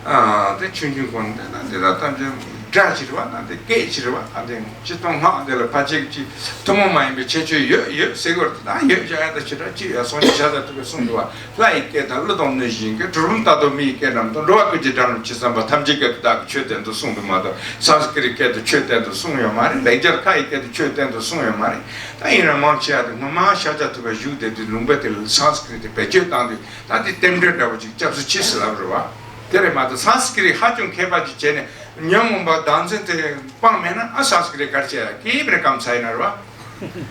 ཨ་དེ་ཆུང་ཆུང་གོང་དེ་ན་དེ་ལ་ཐམས་ཅད་སྒྲ་ཅིག་རེད་བ། ན་དེ་སྐད་ཅིག་རེད་བ། ད་དེ་སྤྱི་དང་སྔགས་དེ་ལ་ཕལ་ཆེར་ཅིག་ཐུན་མོང་མ་ཡིན་པའི་ཁྱད་ཆོས་ཡོད་ཡོད་ཟེར་གོ་རེད། ད་ཡོད་བཞག་ཡ་ད་ཅི་འདྲ་ཅི་ཡ་སོང་ཅི་བྱ་ད་ཐུབ་པའི་གསུང་འདུག་བ། ལྷ་ཡི་སྐད་དང་ཀླུ་དང་གནོད་སྦྱིན་སྐད། གྲུལ་བུམ་ལྟ་དུ་མི་ཡི་སྐད་རྣམས་དང་། འགྲོ་བ་ཀུན་གྱི་སྒྲ་རྣམས་ཇི་ཙམ་པ། ཐམས་ཅད་སྐད་དུ་བདག་གིས་ཆོས་བསྟན་ཏོ་གསུངས་འདུག་མ་གཏོགས་སཾ་སྐྲྀ་ཏའི་སྐད་དུ་ཆོས་བསྟན་ཏོ་གསུངས་ཡོད་མ་རེད། ལེགས་སྦྱར་ཁ་ཡི་སྐད་དུ་ཆོས་བསྟན་ཏོ་གསུངས་ཡོད་མ་རེད། ད་ཡིན་རུང་མང་ཆེ་བ་དེ་སྔོན་མ་ཤཱཀྱ་ཐུབ་པ་བཞུགས་བསྡད་དུས་ལུང་པ་དེ་ལ་སཾ་སྐྲྀ་ཏ་བེད་སྤྱོད་བཏང་དུས་ད་དེ་རྟེན་འབྲེལ་འདྲ་བོ་ཅིག་སྐྱབས་སུ་མཆི་ཟེར་ལབ་རེད་བ། དེ་རེད་མ་གཏོགས་སཾ་སྐྲྀ་ཏ་ཧ་ཅང་མཁས་པ་ཅིག་བྱས་ནས་ཉོན་མོངས་པ་བདག་འཛིན་དེ་སྤངས་མེད་ན་ཨ་སཾ་སྐྲྀ་ཏ་ག་རེ་བྱས་ཡ་ཀི་བྲེ་ཀམ་ཚ་ཡིན་ན་རེད་བ།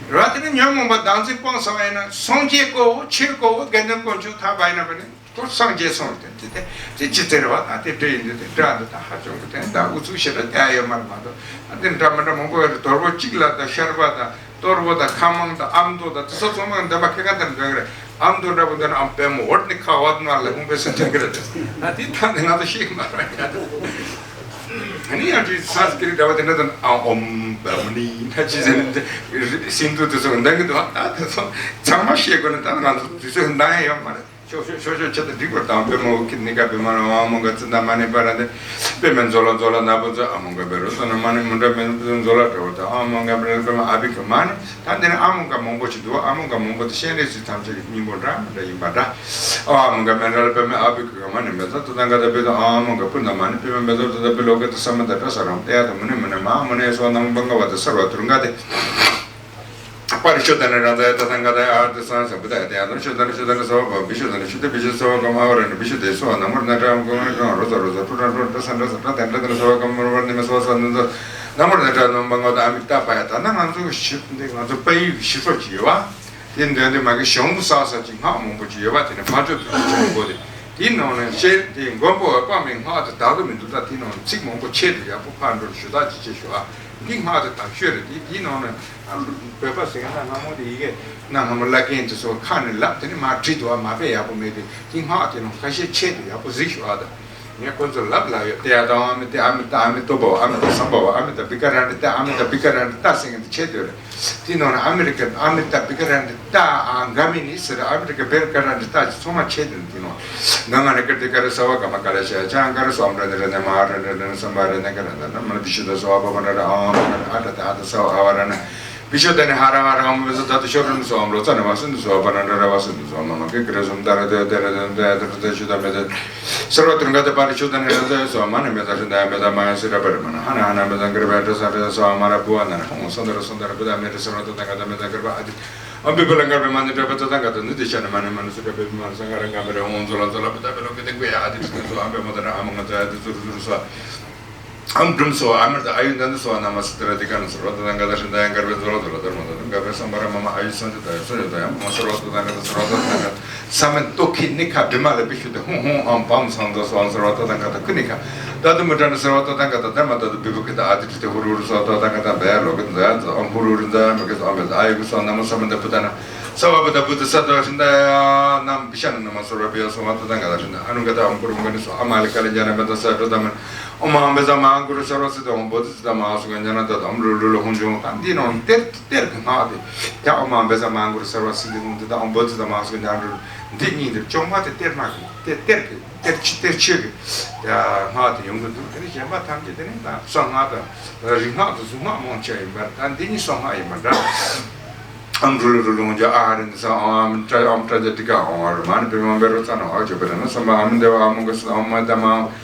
རེད་བ། དེ་ནི་ཉོན་མོངས་པ་བདག་འཛིན་སྤངས་སོང་བ་ཡིན་ན་སངས་རྒྱས་དཀོན་བོ་ཆོས་དཀོན་བོ་དགེ་འདུན་དཀོན་མཆོག་ཐར་པ་ཡིན་ན་བ་ནི། ཁོ་སངས་རྒྱས་སོང་རེད་དེ་དེ་དེ་ཅི་ཟེར་བ་དང་དེ་འདྲ་ཡིན་དུས་དེ་འདྲ་འདི་དང་ཧ་ཅང་གི་དེ་ད་ཨུ་ཚུགས་ཞེ་དྲག་རྒྱག་ཡོད་མ་རེད་མ་གཏོགས་ཨ་དེ་འདྲ་མི་འདྲ་མང་པོ་ཡོད་རེད། དོལ་པོ་གཅིག་ལ་དང་ཤར་པ་དང་གཏོར་པོ་དང་ཁ་མང་དང་ཨ་མདོ་དང་དེ་ཚོ་ཚང་མ་འདོན་པ་ཁེ་ཁ་དེར་འདོན་གི་རེད། ཨ་མདོ་འདྲ་པོ་འདོན་ན་ཨམ་པད་མོ་འོད་ནི་ཁ་བ་དུ་མ་ལ་ཧུང་པེ་སུ་འདོན་གི་རེད། ད་དེ་ཐང་དེ་ང་ཚོ་ཤེས་གི་མ་རེད་ཡ། ཨ་ནི་ཡང་དེ་སཾ་སྐྲྀ་ཏ་འདྲ་བ་དེ་འདྲ་དང་ཨ་ཨོམ་བ་མུ་ནི་ད་ཅི་ཟེར་ནས་སིན་དུ་དེ་ཚོ་འདོན་གི་འདུག་ད་དེ་ཚོ་ཚང་མ་ཤེས་དགོས་ནི་ད་ང་ཚོ་དུས་ཚོད་འདང་ཡ་ཡོད་མ་རེད། ཤོག་ཤོག་ཤོག་ཤོག་ཆེད་དུ་འགྲིག་པར་དང་པད་མོ་ཨུ་ཁི་ནི་ཀ་བི་མ་ན་ཨ་མོ་ག་ཙི་ན་མ་ནི་པ་ར་འདི་པད་མོ་མཛོ་ལ་མཛོ་ལ་ན་པོ་ཙི་ཨ་མོ་ག་བེ་རོ་ཙི་ན་མ་ནི་མུ་འདྲ་མེ་མཛོ་ལ་དྲ་བོ་ཙི་ཨ་མོ་ག་བེ་རོ་པད་མོ་ཨ་བི་ཀ་མ་ནི། ད་འདི་ནི་ཨ་མོ་ག་མང་པོ་ཅིག་འདུག་ཨ་མོ་ག་མང་པོ་དེ་སྤྱན་རས་གཟིགས་ཐམས་ཅད་ཀྱི་སྙིང་པོ་འདྲ་མི་འདྲ་ཡིན་པ་འདྲ། ཨ་མོ་ག་མེ་འདྲ་ལ་པད་མོ་ཨ་བི་ཀ་ག་མ་ནི་མེ་ཙ་ཏུ་ཏང་ག་ད་པེ་ཏོ་ཨ་མོ་ག་པུ་ན་མ་ནི་པད་མོ་མེ་ཙ་ཏུ་ད་པེ་ལོ་ཀ་ཏུ་ས་མ་ད་ཏྲ་ས་རང་ཏེ་ཡ་ཏུ་མུ་ནི་མུ་ནི་མ་མུ་ནི་སོ་ནམ་བང་ག་བ་ཏུ་ས་ར་ཏུ་རུང་ག་ཏེ། པ་རི་ཤོ་ད་ནི་ར་ཛ་ཡ་ཏ་ཐང་ག་ད་ཡ་ཨ་ཏི་སང་སང་བུ་ད་ཡ་ཏ་ཡ་ཏ་ཤོ་ད་ནི་ཤོ་ད་ནི་ས་བ་ག་བི་ཤོ་ད་ནི་ཤོ་ཏི་བི་ཤོ་ས་བ་ག་མ་བ་ར་ནི་བི་ཤོ་ཏེ་སོ་ན་མོ་ན་ཏྲ་གང་རོ་ཛ་རོ་ཛ་ཏུ་ཏྲ་ཏྲ་ཏྲ་ས་ཏྲ་ས་ཏྲ་ཏན་ཏྲ་ཏ་ནི་ས་བ་ག་མ་བ་ནི་མ་ས་བ་ས་ན་ཛ་ན་མོ་ན་ཏྲ་ནོ་བ་ང་ད་ཨ་མི་ཏ་པ་ཡ་ད་ན་ང་ཚོ་ཤི་འདི་ང་ཚོ་པ་ཡི་ཤི་ཤོ་ཅི་ཡོད་བ། དེ་འདོན་དེ་མ་གི་གཞུང་དུ་ས་ས་ཅིག་སྔགས་མང་པོ་ཅིག་ཡོད་བ། དེ་ནི་ཕ་ཆོས་དུ་ཆོས་མགོ་དེ་དེའི་ནང་ནས་ཤེར་དེ་མགོན་པོ་འོད་དཔག་མེད་སྔགས་དེ་དག་ཏུ་མི་འདུག་ད་དེའི་ནང་ནས་ཚིག་མང་པོ་ཆེད་དུ་ཡག་པོ་ཕར་འགྲོ་ཞུ་དག་ཅིག་ཅེས་ཞུ་ཨ། འདི་སྔགས་དེ་དག་ཤོས་རེད། དེ་དེའི་ནང་ནས་བོད་པ་ཟེར་ན་སྔ་མོ་དེ་ཡི་གེ་ན་སྔ་མོ་བླ་རྒན་དེ་ཚོ་ཁ་ནས་ལབ་དེ་ནི་མ་བྲིས་འདུག་ཨ། མ་དཔེ་ཡག་པོ་མེད་དེ་དེ་སྔགས་དེ་ནང་ཁ་ཤས་ཆེད་དུ་ཡག་པོ་གཟིགས་ཞུ་ཨ་ད། ངས་ཁོ་ཚོ་ལབ་ལབ་ཡོད། དེ་ཡ་དང་ཨ་མི་དེ་ཨ་མི་ཏ་ཨ་མི་ཏོ་བ་ཨ་མི་ཏ་སམ་བ་བ་ཨ་མི་ཏ་བི་ཀ་ར་འདི་ཏ་ཨ་མི་ཏ་བི་ཀ་ར་འདི་ཏ་ཟེར་མཁན་དེ་ཆེད་དུ་རེད། དེ་ནང་ནས་ཨ་མི་རི་ཀ་ཨ་མི་ཏ་བི་ཀ་ར་འདི་ཏ་ཨ་ག་མི་ནི་ཟེར་ཨ་མི་རི་ཀ་བེ་རི་ཀ་ར་འདི་ཏ་ཚང་མ་ཆེད་དུ་དེ་ནང་ང་ང་རི་ཀ་དེ་ཀ་རི་ས་བ་ག་མ་ཀ་ལ་ཤ་ཆ་ཨང་ཀ་རི་སོ་ཨམ་ར་ནི་ར་ནི་མ་ར་ནི་ར་ནི་སམ་བ་ར་ནི་ཀ་ར་ནི་ར་མ་ལ་བི་ཤུ་ད་སོ་ཨ་བ་བ་ར་ར་ཨ་མ་ར་ཨ་ཏ་ཏ་ཨ་ཏ་ས་བ་ཨ་བ་ར་ནི། བི་ཤོ་དེ་ནི་ཧ་ར་ཧ་ར་ཧམ་བི་སོ་ད་དུ་ཤོ་རུ་ནི་སོ་ཨམ་རོ་ཙ་ནི་བ་སུ་ནི་སོ་བ་ན་ར་ར་བ་སུ་ནི་སོ་མ་མ་ཀེ་ཀེ་རེ་སུམ་ད་ར་དེ་དེ་ར་དེ་དེ་དེ་དེ་ཤུ་ད་མེ་དེ་སར་བ་དུར་ག་དེ་པ་རི་ཤུ་ད་ནི་ར་དེ་སོ་མ་ནི་མེ་ད་ཤུ་ད་མེ་ད་མ་ཡ་སི་ར་པ་རི་མ་ན་ཧ་ན་ཧ་ན་མེ་ད་ཀེ་ར་བ་ཏྲ་ས་ར་སོ་མ་ར་བུ་བ་ན་ཧོང་སོ་ད་ར་སོ་ད་ར་བུ་ད་མེ་ད་སར་བ་ད་ད་ག་ད་མེ་ད་ཀེ་ར་བ་ཨ་དི། ཨམ་བི་བི་ལ་ངར་བའི་མ་ནི་གྲོད་པ་ཙ་དང་ག་དང་ནི་དེ་ཤ་ནི་མ་ནི་མ་ནི་སུ་གྲོད་པའི་མ་ནི་སང་ག་ར་ང་མི་རེ་འོང་ཛོ་ལ་ཛོ་ལ་བི་ད་བི་ལོ་གི་དེ་ཀུ་ཡ་ཨ་དི་ཁྲི་ནི་སོ་ཨམ་བི་མོ་ད་ར་ཨ་མ་ང་ཙ་ཨ་དི་ཙུ་རུ་ཙུ་རུ་སོ། ཨམ་སྒྲུམ་སོ་ཨ་མི་ར་ད་ཨ་ཡུ་ནན་དི་སོ་ན་མ་སི་ཏི་ར་དི་ཀ་ནི་སོ་རོ་ད་དང་ག་ད་ཧྲི་ད་ཡ་ངར་བའི་ཛོ་ལ་ཛོ་ལ་ད་ར་མ་ད་དང་ག་བའི་སམ་བ་ར་མ་མ་ཨ་ཡུ་སོ་ཇི་ད་ཡ་སོ་ཇི་ད་ཡ་མ་སོ་རོ་ད་དང་ག་ད་སོ་རོ་ད་དང་ག་ས་མན་ཏོ་ཁི་ནི་ཁ་བི་མ་ལ་བི་ཤུ་དི་ཧུང་ཧུང་ཨམ་བམ་སང་ད་སོ་ཨམ་སོ་རོ་ད་དང་ག་ད་ཀུ་ནི་ཁ། ད་དུ་མི་དྲན་ཟེར་བ་ཏོ་ཏང་ག་ད་ད་མ་ད་དུ་བི་བུ་གི་ད་ཨ་དི་ཏི་ཏི་ཧུ་རུ་རུ་སོ་ཏོ་ཏང་ག་ད་བེ་ལོ་གི་ཛ་ཛ་ཨམ་ཧུ་རུ་རུ་ཛ་མི་གི་ཨམ་བེ་ཨ་ཡི་གུ་སོ་ན་མོ་ས་མ་ད་བུ་ད་ན་ས་བ་བུ་ད་བུ་ད་ས་ཏོ་ཤིན་ད་ཡ་ནམ་བི་ཤ་ན་ན་མ་སོ་ར་བི་ཡ་སོ་མ་ཏོ་ཏང་ག་ད་ཤིན་ད་ཨ་ནུ་ག་ད་ཨམ་ཧུ་རུ་མ་ནི་སོ་ཨ་མ་ལི་ཀ་ལི་ཉ་ན་མེ་ད་ས་ཏོ་ད་མ་ཨོ་མ་ཨམ་བེ་ཛ་མ་ཨང་གུ་རུ་ཤ་རོ་སི་ཏོ་ཨམ་བོ་ད་ད་མ་སུ་ག་ཉ་ན་ད་ད་ཨམ་རུ་རུ་ལུ་ཧུན་ཇོང་ད་འདི་ནང་ཏེར་ཏེར་གི་ང་དེ་ད་ཨོ་མ་ཨམ་བེ་ཛ་མ་ཨང་གུ་རུ་ཤ་རོ་སི་ཏོ་ཧུན་ད་ཨམ་བོ་ད་ད་མ་སུ་ག་ཉ་རུ་འདི་གཉིས་དེ་ཅོང་མ་དེ་ཏེར་མ་གི་ཏེར་ཏེར་གི། གཏེར་ཆོས་གཏེར་ཆོས་ཀྱི་ཡ་སྔགས་དེ་ཡོང་གི་འདུག་དེ་ནི་གཞན་པ་ཐམས་ཅད་དེ་ནི་ད་གསང་སྔགས་དང་རིག་སྔགས་དང་གཟུངས་སྔགས་མང་ཆེ་ཡིན་པར་ད་འདི་ནི་གསང་སྔགས་ཡིན་པ་འདྲ། ཨམ་རུ་ལུ་རུ་ལུང་ཇ་ཨ་རི་ནི་ས་ཨམ་ཏྲ་ཨམ་ཏྲ་ཇ་ཏི་ཀ་ཨོང་ཨ་རུ་མ་ནི་པི་མ་བེ་རུ་ཙ་ན་ཨ་ཇོ་པེ་ར་ན་སམ་བ་ཨམ་དེ་བ་ཨ་མུ་ག་ས་ཨམ་མ་ད་མ་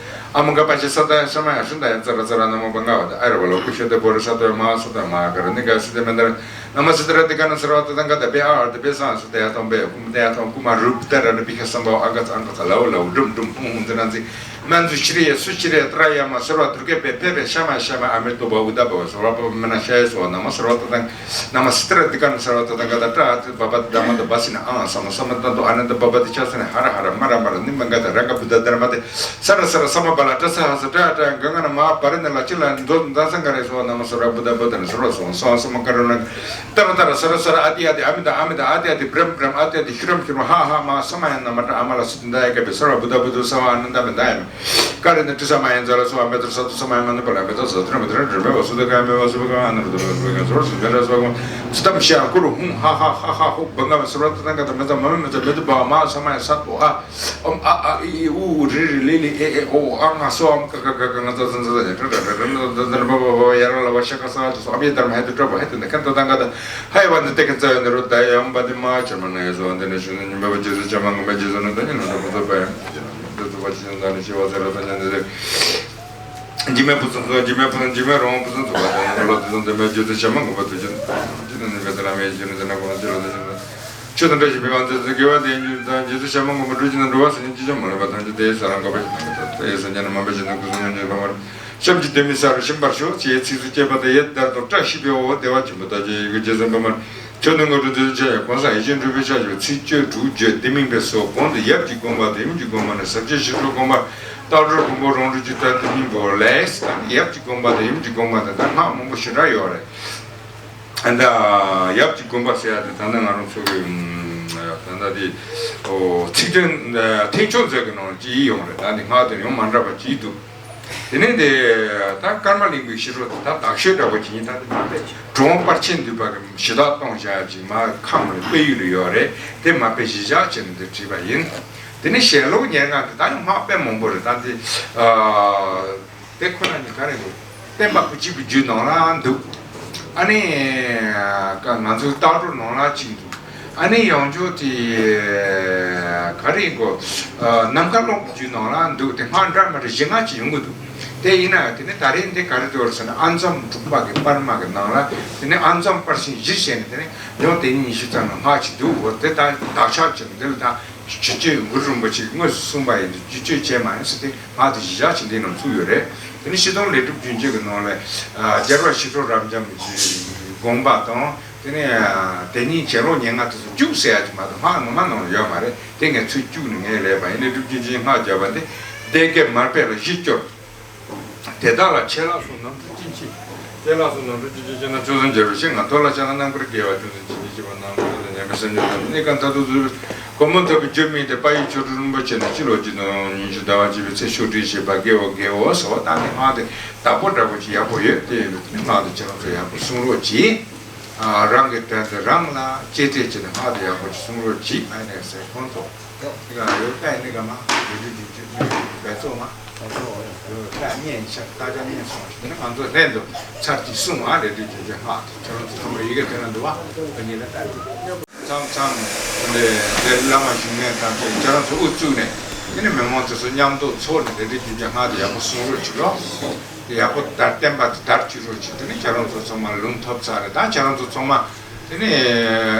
ཨ་མུ་ག་པ་ཆེ་ས་ད་ཡ་ས་མ་ཡ་ཤུན་ད་ཡ་ཙ་ར་ཙ་ར་ན་མོ་བ་ང་བ་ད་ཨ་ར་བ་ལོ་ཀུ་ཤོ་དེ་བོ་རི་ས་ད་ཡ་མ་ས་ད་མ་ག་ར་ནི་ག་སི་དེ་མེ་ད་ར། ན་མ་སི་ཏི་ར་ཏི་ཀ་ན་སར་བ་ཏ་དང་ག་ད་པེ་ཨ་ཨ་ཏི་པེ་སང་སུ་ཏེ་ཡ་ཏོང་པེ་ཀུ་མ་ཏེ་ཡ་ཏོང་ཀུ་མ་རུ་པི་ཏ་ར་ནི་པི་ཁ་སམ་བ་ཨ་ག་ཙ་ཨ་ག་ཙ་ལའོ་ལའོ་འགྲུམ་འགྲུམ་ཧུང་ཧུང་ཏི་ན་ཛི་མན་ཛུ་ཤི་རི་ཡ་སུ་ཤི་རི་ཡ་ཏྲ་ཡ་མ་སར་བ་ཏུར་ཀེ་པེ་པེ་པེ་ཤ་མ་ཤ་མ་ཨ་མེ་ཏོ་བ་ཨུ་ད་བ་སར་བ་པ་མ་ན་ཤ་ཡ་སོ་ན་མ་སར་བ་ཏ་དང་ན་མ་སི་ཏི་ར་ཏི་ཀ་ན་སར་བ་ཏ་དང་ག་ད་ཏྲ་ཨ་ཏི་བ་བ་ཏི་ད་མ་ཏོ་བ་སི་ན་ཨ་ས་མ་ས་མ་ཏ་ཏོ་ཨ་ན་ཏ་བ་བ་ཏི་ཆ་ས་ན་ཧ་ར་ཧ་ར་མ་ར་མ་ར་ནི་མ་ག་ད་ར་ག་བུ་ད་ད་ར་མ་ཏེ། ས་ར་ས་ར་ས་མ་པ་ལ་ཏྲ་ས་ཧ་ས་ཏྲ་ཡ་ཏྲ་ཡ་ག་ང་ན་མ་པ་རི་ན་ལ་ཅི་ལ་མདོ་མདའ་ས་ག་རེ་སོ་ན་མ་ས་ར་བུ་ད་བུ་ད་ན་ས་ར་སོ་སོ་ས་མ་ཀ་ར་ན་ཏ་ར་ཏ་ར་ས་ར་ས་ར་ཨ་ཏི་ཨ་ཏི་ཨ་མི་ད་ཨ་མི་ད་ཨ་ཏི་ཨ་ཏི་བྲམ་བྲམ་ཨ་ཏི་ཨ་ཏི་ཤུ་རམ་ཤུ་རམ་ཧ་ཧ་མ་ས་མ་ཡ་ན་མ་ཏྲ་ཨ་མ་ལ་སི་ཏི་ད་ཡ་ཀ་པེ་ས་ར་བུ་ད་བུ་ད་ས་བ་ཨ་ན་ད་མི་ད་ཡ་མི་ཀ་རེ་ན་ཏྲི་ས་མ་ཡ་ཛ་ལ་སོ་ཨ་མེ་ཏ་ས་ཏུ་ས་མ་ཡ་མ་ན་པ་ལ་མེ་ཏ་ས་ཏྲ་མེ་ཏྲ་ཏྲ་མེ་བ་སུ་ད་ག་མེ་བ་སུ་བ་ག་ཨ་ན་རུ་ད་བ་སུ་བ་ག་ས་ར་སུ་མེ་ར་སོ་ག་ཙི་ཏམ་ཤ་ཀུ་རུ་ཧུང་ཧ་ཧ་ཧ་ཧ་ཧུ་བ་ང་ས་ར་ཏ་ད་ག་ད་མེ་ད་མ་མེ་མེ་ད་མེ་ད་བ་མ་ས་མ་ཡ་ས་ཏོ་ཨ། ཨོམ་ཨ་ཨ་ཨི་ཨི་ཨུ་ཨུ་རི་རི་ལི་ལི་ཨེ་ཨེ་ཨོ་ཨ་ང་སོ་ཨམ་ཀ་ཀ་ཀ་ཀ་ང་ཙ་ཙ་ཙ་ཙ་ཏྲ་ཏྲ་ཏྲ་ཏྲ་ཏྲ་ཏྲ་ཏྲ་ཏྲ་ཏྲ་ཏྲ་ཡ་ར་ལ་བ་ཤ་ཀ་ས་ཏོ་སོ་ཨ་བི་དར་མ་ཧེ་ཏུ་ཏྲ་བ་ཧེ་ཏུ་ན་ཁན་ཏ་ཏང་ག་ཏ་ཧའི་བ་ནི་ཏེ་ཁན་ཙ་ཡོ་ནི་རོ་ད་ཡ་ཨམ་པ་ཏི་མ་ཆ་མ་ན་ཡ་སོ་ཨ་ཏེ་ན་ཤུ་ནི་ཉི་མ་བ་ཇི་སུ་ཆ་མ་ངོ་མ་ཇི་སུ་ནི་ཏ་ཉི་ནོ་ཏ་པོ་ཏོ་པ་ཡ་ཏེ་ཏུ་པ་ཆི་ན་ཏ་ནི་ཤི་བ་ཟེར་ར་ཏ་ཉ་ནི་ཟེར། འཇིགས་མེད་ཕུན་སུམ་ཚོགས། འཇིགས་མེད་ཕུན་འཇིགས་མེད་རང་དབང་ཕུན་སུམ་ཚོགས་པ་དང་། ལོ་དེ་དང་ལྡན་པའི་རྒྱུ་དང་བྱ་མ་ངོ་བོ་དུ་ཅན། ཅི་དང་ནི་མེད་དུ་ལ་མེད་ཅི་ནི་དེ་ན་གོང་ཅི་ལ་དུ་ཅན། ཆོས་དང་བཀྲ་ཤིས་པའི་དབང་དུ་དགེ་བ་དེ་ཉིད་དང་རྗེས་སུ་བྱ་མ་ངོ་བོ་འགྲུབ་ཅི་ན་འགྲོ་བ་སེམས་ཅན་ཅི་བྱ་མ་ལུས་པ་ཐམས་ཅད་དེའི་ས་ལ་འགོད་པ་ཞིག་དང་གི་ཐོབ། དེའི་སངས་རྒྱས་རྣམས་མ་འབད་ཅི་ན་སྐུ་གསུང་ཐུགས་ཉིད་པ་མར་ཤམ་གྱི་ལྡེ་མིག་ས་རུ་ཕྱིན་པར་ཤོག་ཅེས་ཚིགས་སུ་བཅད་པ་དང་ཡེ་དར་དང་བཀྲ་ཤིས་པའི་འོད་བདེ་བ་ཆེན་པོ་དར་ཅིག་ཡི་གེ་རྗེས་སུ་འབབ་མར། ཆོས་དང་དངོས་གྲུབ་འདི་དང་ཆ་ཡང་གོང་ས་ཡིད་བཞིན་འགྲུབ་པའི་ཕྱག་བཞེས་ཚིགས་བཅད་དྲུག་བརྗོད་དེ་མིན་པས་སོ། གོང་དུ་ཡབ་ཀྱི་དགོངས་པ་དང་ཡུམ་གྱི་དགོངས་པ་ནས་ཟབ་ཆོས་ཞི་ཁྲོའི་དགོངས་པ་རྟག་སྒྲུབ་ཕུང་པོ་རང་གྲོལ་གྱི་ཐབས་དེ་གཉིས་པོ་ལས། ད་ནི་ཡབ་ཀྱི་དགོངས་པ་དང་ཡུམ་གྱི་དགོངས་པ་དང་ད་སྔགས་མང་པོ་ཞེ་དྲག་ཡོད་རེད། ད་ཡབ་ཀྱི་དགོངས་པ་ཟེར་ཡ་དེ་ད་ལྟ་ང་རང་ཚོ་གི་ད་ལྟ་དེ་ཚིག་དོན་ཐེག་མཆོག་མཛོད་ཀྱི་ནང་ཅིག་ཡོང་རེད། ད་འདི་སྔགས་དེ་ཡང་མ་འདྲ་བ་ཅིག་འདུག་དེ་ནས་དེ་ད་ཀརྨ་གླིང་པའི་ཞི་ཁྲོ་དེ་ད་དག་ཤོས་འདྲ་པོ་ཅིག་ཡིན། ད་དེ་མ་དཔེ་གྲུབ་དབང་དཔལ་ཆེན་འདུས་པ་གི་ཞུ་དག་གཏོང་བྱ་ཡ་ཅིག་མ་ཁམས་ལ་དཔལ་ཡུལ་ལ་ཡོད་རེད། དེ་མ་དཔེ་གཞི་བཞག་བྱས་ནས་དེ་བྲིས་པ་ཡིན། དེ་ནས་ཞལ་ལུང་ཉེར་ལྔ་དེ་ད་ཡང་སྔགས་དཔེ་མང་པོ་རེད། ད་དེ་དེ་ཁོ་ན་ཉིད་ག་རེ་འདུག་བསྟན་པ་བུ་གཅིག་པུ་རྒྱུད་ནང་ལ་འདུག་ཨ་ནི་ང་ཚོའི་ལྟ་གྲུབ་ནང་ལ་གཅིག་འདུག་ཨ་ནི་ཡང་བསྐྱར་དེ་ག་རེ་གོ་ནམ་མཁའ་ཀློང་གི་རྒྱུད་ནང་ལ་འདུག་དེ་སྔགས་འདྲ་མི་འདྲ་བཞི་ལྔ་ཅིག་ཡོང་གི་འདུག་དེ་ཡིན་ན་ཡང་དེ་ནི་ད་རེས་འདི་ག་རེ་འདུག་ཟེར་ན་ཨ་འཛོམ་དྲུག་པ་གི་པར་མ་གི་ནང་ལ་དེ་ནི་ཨ་འཛོམ་པར་ཤིང་བཞི་བྱས་ནས་དེ་ནི་ཡང་དེ་ཉིད་ཉི་ཤུ་ཙམ་ལ་སྔགས་ཅིག་འདུག་འོ་དེ་ད་བདག་ཆགས་ཀྱི་འདི་ལ་ད་ཇི་སྐད་གུ་རུ་རིན་པོ་ཆེས་དངོས་སུ་གསུངས་པ་ཡིན་དུས་ཇི་སྐད་བྱས་མ་ཡིན་ཟེར་ཏེ་སྔགས་དེ་གཞི་བཞག་ཅིག་འདི་ནང་བཙུགས་ཡོད་རེད། དེ་ནི་སྤྱི་དོན་ལས་གྲུབ་རྒྱུན་གཅིག་གི་ནང་ལ་རྒྱལ་བ་ཞི་ཁྲོ་རབ་འབྱམས་ཀྱི་དགོངས་པ་དང་། དེ་ནས་དེ་ཉིད་བྱེ་ལོ་ཉེར་ལྔ་དུས་སུ་བཅུག་ཟེར་ཡ་ཅིག་མ་གཏོགས་སྔགས་ངོ་མ་ནང་ལ་ཡོད་མ་རེད། དེ་ངས་ཚུར་བཅུག་ནས་ངས་ལས་པ་ཡིན། ལས་གྲུབ་རྒྱུན་གཅིག་སྔགས་བརྒྱབ་པ་འདི་སྡེ་དགེ་མར་པ་ལ་གཞི་བཅོལ། དེ་དག་ལ་ཆེ་ལ་སོགས་རྣམ་འཕྲུལ་ཅན་མཆིས། དེ་ལ་སོགས་རྣམ་འཕྲུལ་ཅན་མཆིས་ན་ཆོས་སུ་འགྱུར་རོ་ཞེས་ང་མཐོལ་ལ་བཤགས་ན་རྣམ་དཀར་དགེ་བ་ཅུང་ཟད་ཅི་ནུས་ཤེས་པ་རྣམས་ཀུན་ལ་ཉམས་པའི་སེམས་ཅན་རྣམས་གནས་གང་ཐབས་སུ་གཟུགས་སྒོ་མོ་འདབ་བུ་བརྗོད་མིན་ཏེ། དཔལ་ཡུལ་ཆོ་འཕྲུལ་རིན་པོ་ཆེ་ནི་སྤྱི་ལོ་སྤྱི་དང་ཉི་ཤུ་ཟླ་བ་གཅིག་པའི་ཚེས་ཤོ་སྒྲིལ་བྱེད་པ་དགེའོ་དགེའོ་ཟེར་བ་ད་ནི་སྔགས་དེ་བདག་པོ་འདྲ་པོ་ཅིག་ཡག་པོ་ཡོད་དེ། སྔགས་དེ་ཁྱེད་རང་ཚོ་ཡག་པོ་གསུང་རོགས་གྱིས། རང་གི་དོན་དེ་རང་ལ་གཅེས་སྤྲས་བྱས་ནས་སྔགས་དེ་ཡག་པོ་ཞིག་གསུང་རོགས་གྱིས། ཨ་ནས་ཟེར་ཁོང་ཚོ་དེ་ག་ཡོད་པས་ནི་ག་མ་རེ་རེ་རེ་རེ་འབད་བརྩོན་མ་ད་བརྙན་ཤག་ད་ཅག་བརྙན་སོང་ཞིག་ནི་ང་ཚོ་ལྷན་དུ་ཚར་གཅིག་གསུང་བ་རེ་རེ་རེ་རེ་སྔགས་དེ་ཁྱེད་རང་ཚོ་ཚང་མ་ཡི་གེ་དེ་ན་འདུག་བ། ཨ་ནི་ལ་ལྟ་དུས། མཚམས་མཚམས་ལས་ལས་བླ་མ་བཞུགས་མཁན་ཐམས་ཅད་ཁྱེད་རང་ཚོ་དབུ་བཙུགས་ནས་དེ་ནི་མི་མང་ཚོ་ཚོ་མཉམ་དུ་ཚོགས་ནས་དེ་འདྲའི་རྒྱུ་རྐྱེན་སྔགས་དེ་ཡག་པོ་གསུང་རོགས་བྱེད་རོགས། དེ་ཡག་པོ་དར་བསྟན་པ་དེ་དར་བཅུག་རོགས་བྱེད། དེ་ནི་ཁྱེད་རང་ཚོ་ཚང་མ་ལུང་ཐོབ་ཚར་རེད། ད་ཁྱེད་རང་ཚོ་ཚང་མ་དེ་ནི་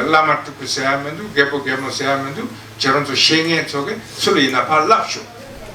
བླ་མ་སྤྲུལ་སྐུ་ཟེར་ཡ་མི་འདུག་རྒད་པོ་རྒད་མོ་ཟེར་ཡ་མི་འདུག་ཁྱེད་རང་ཚོ་ཤེས་མཁན་ཚོ་གིས་སུ་ལ་ཡིན་ན་ཕར་ལབ་ཤོག་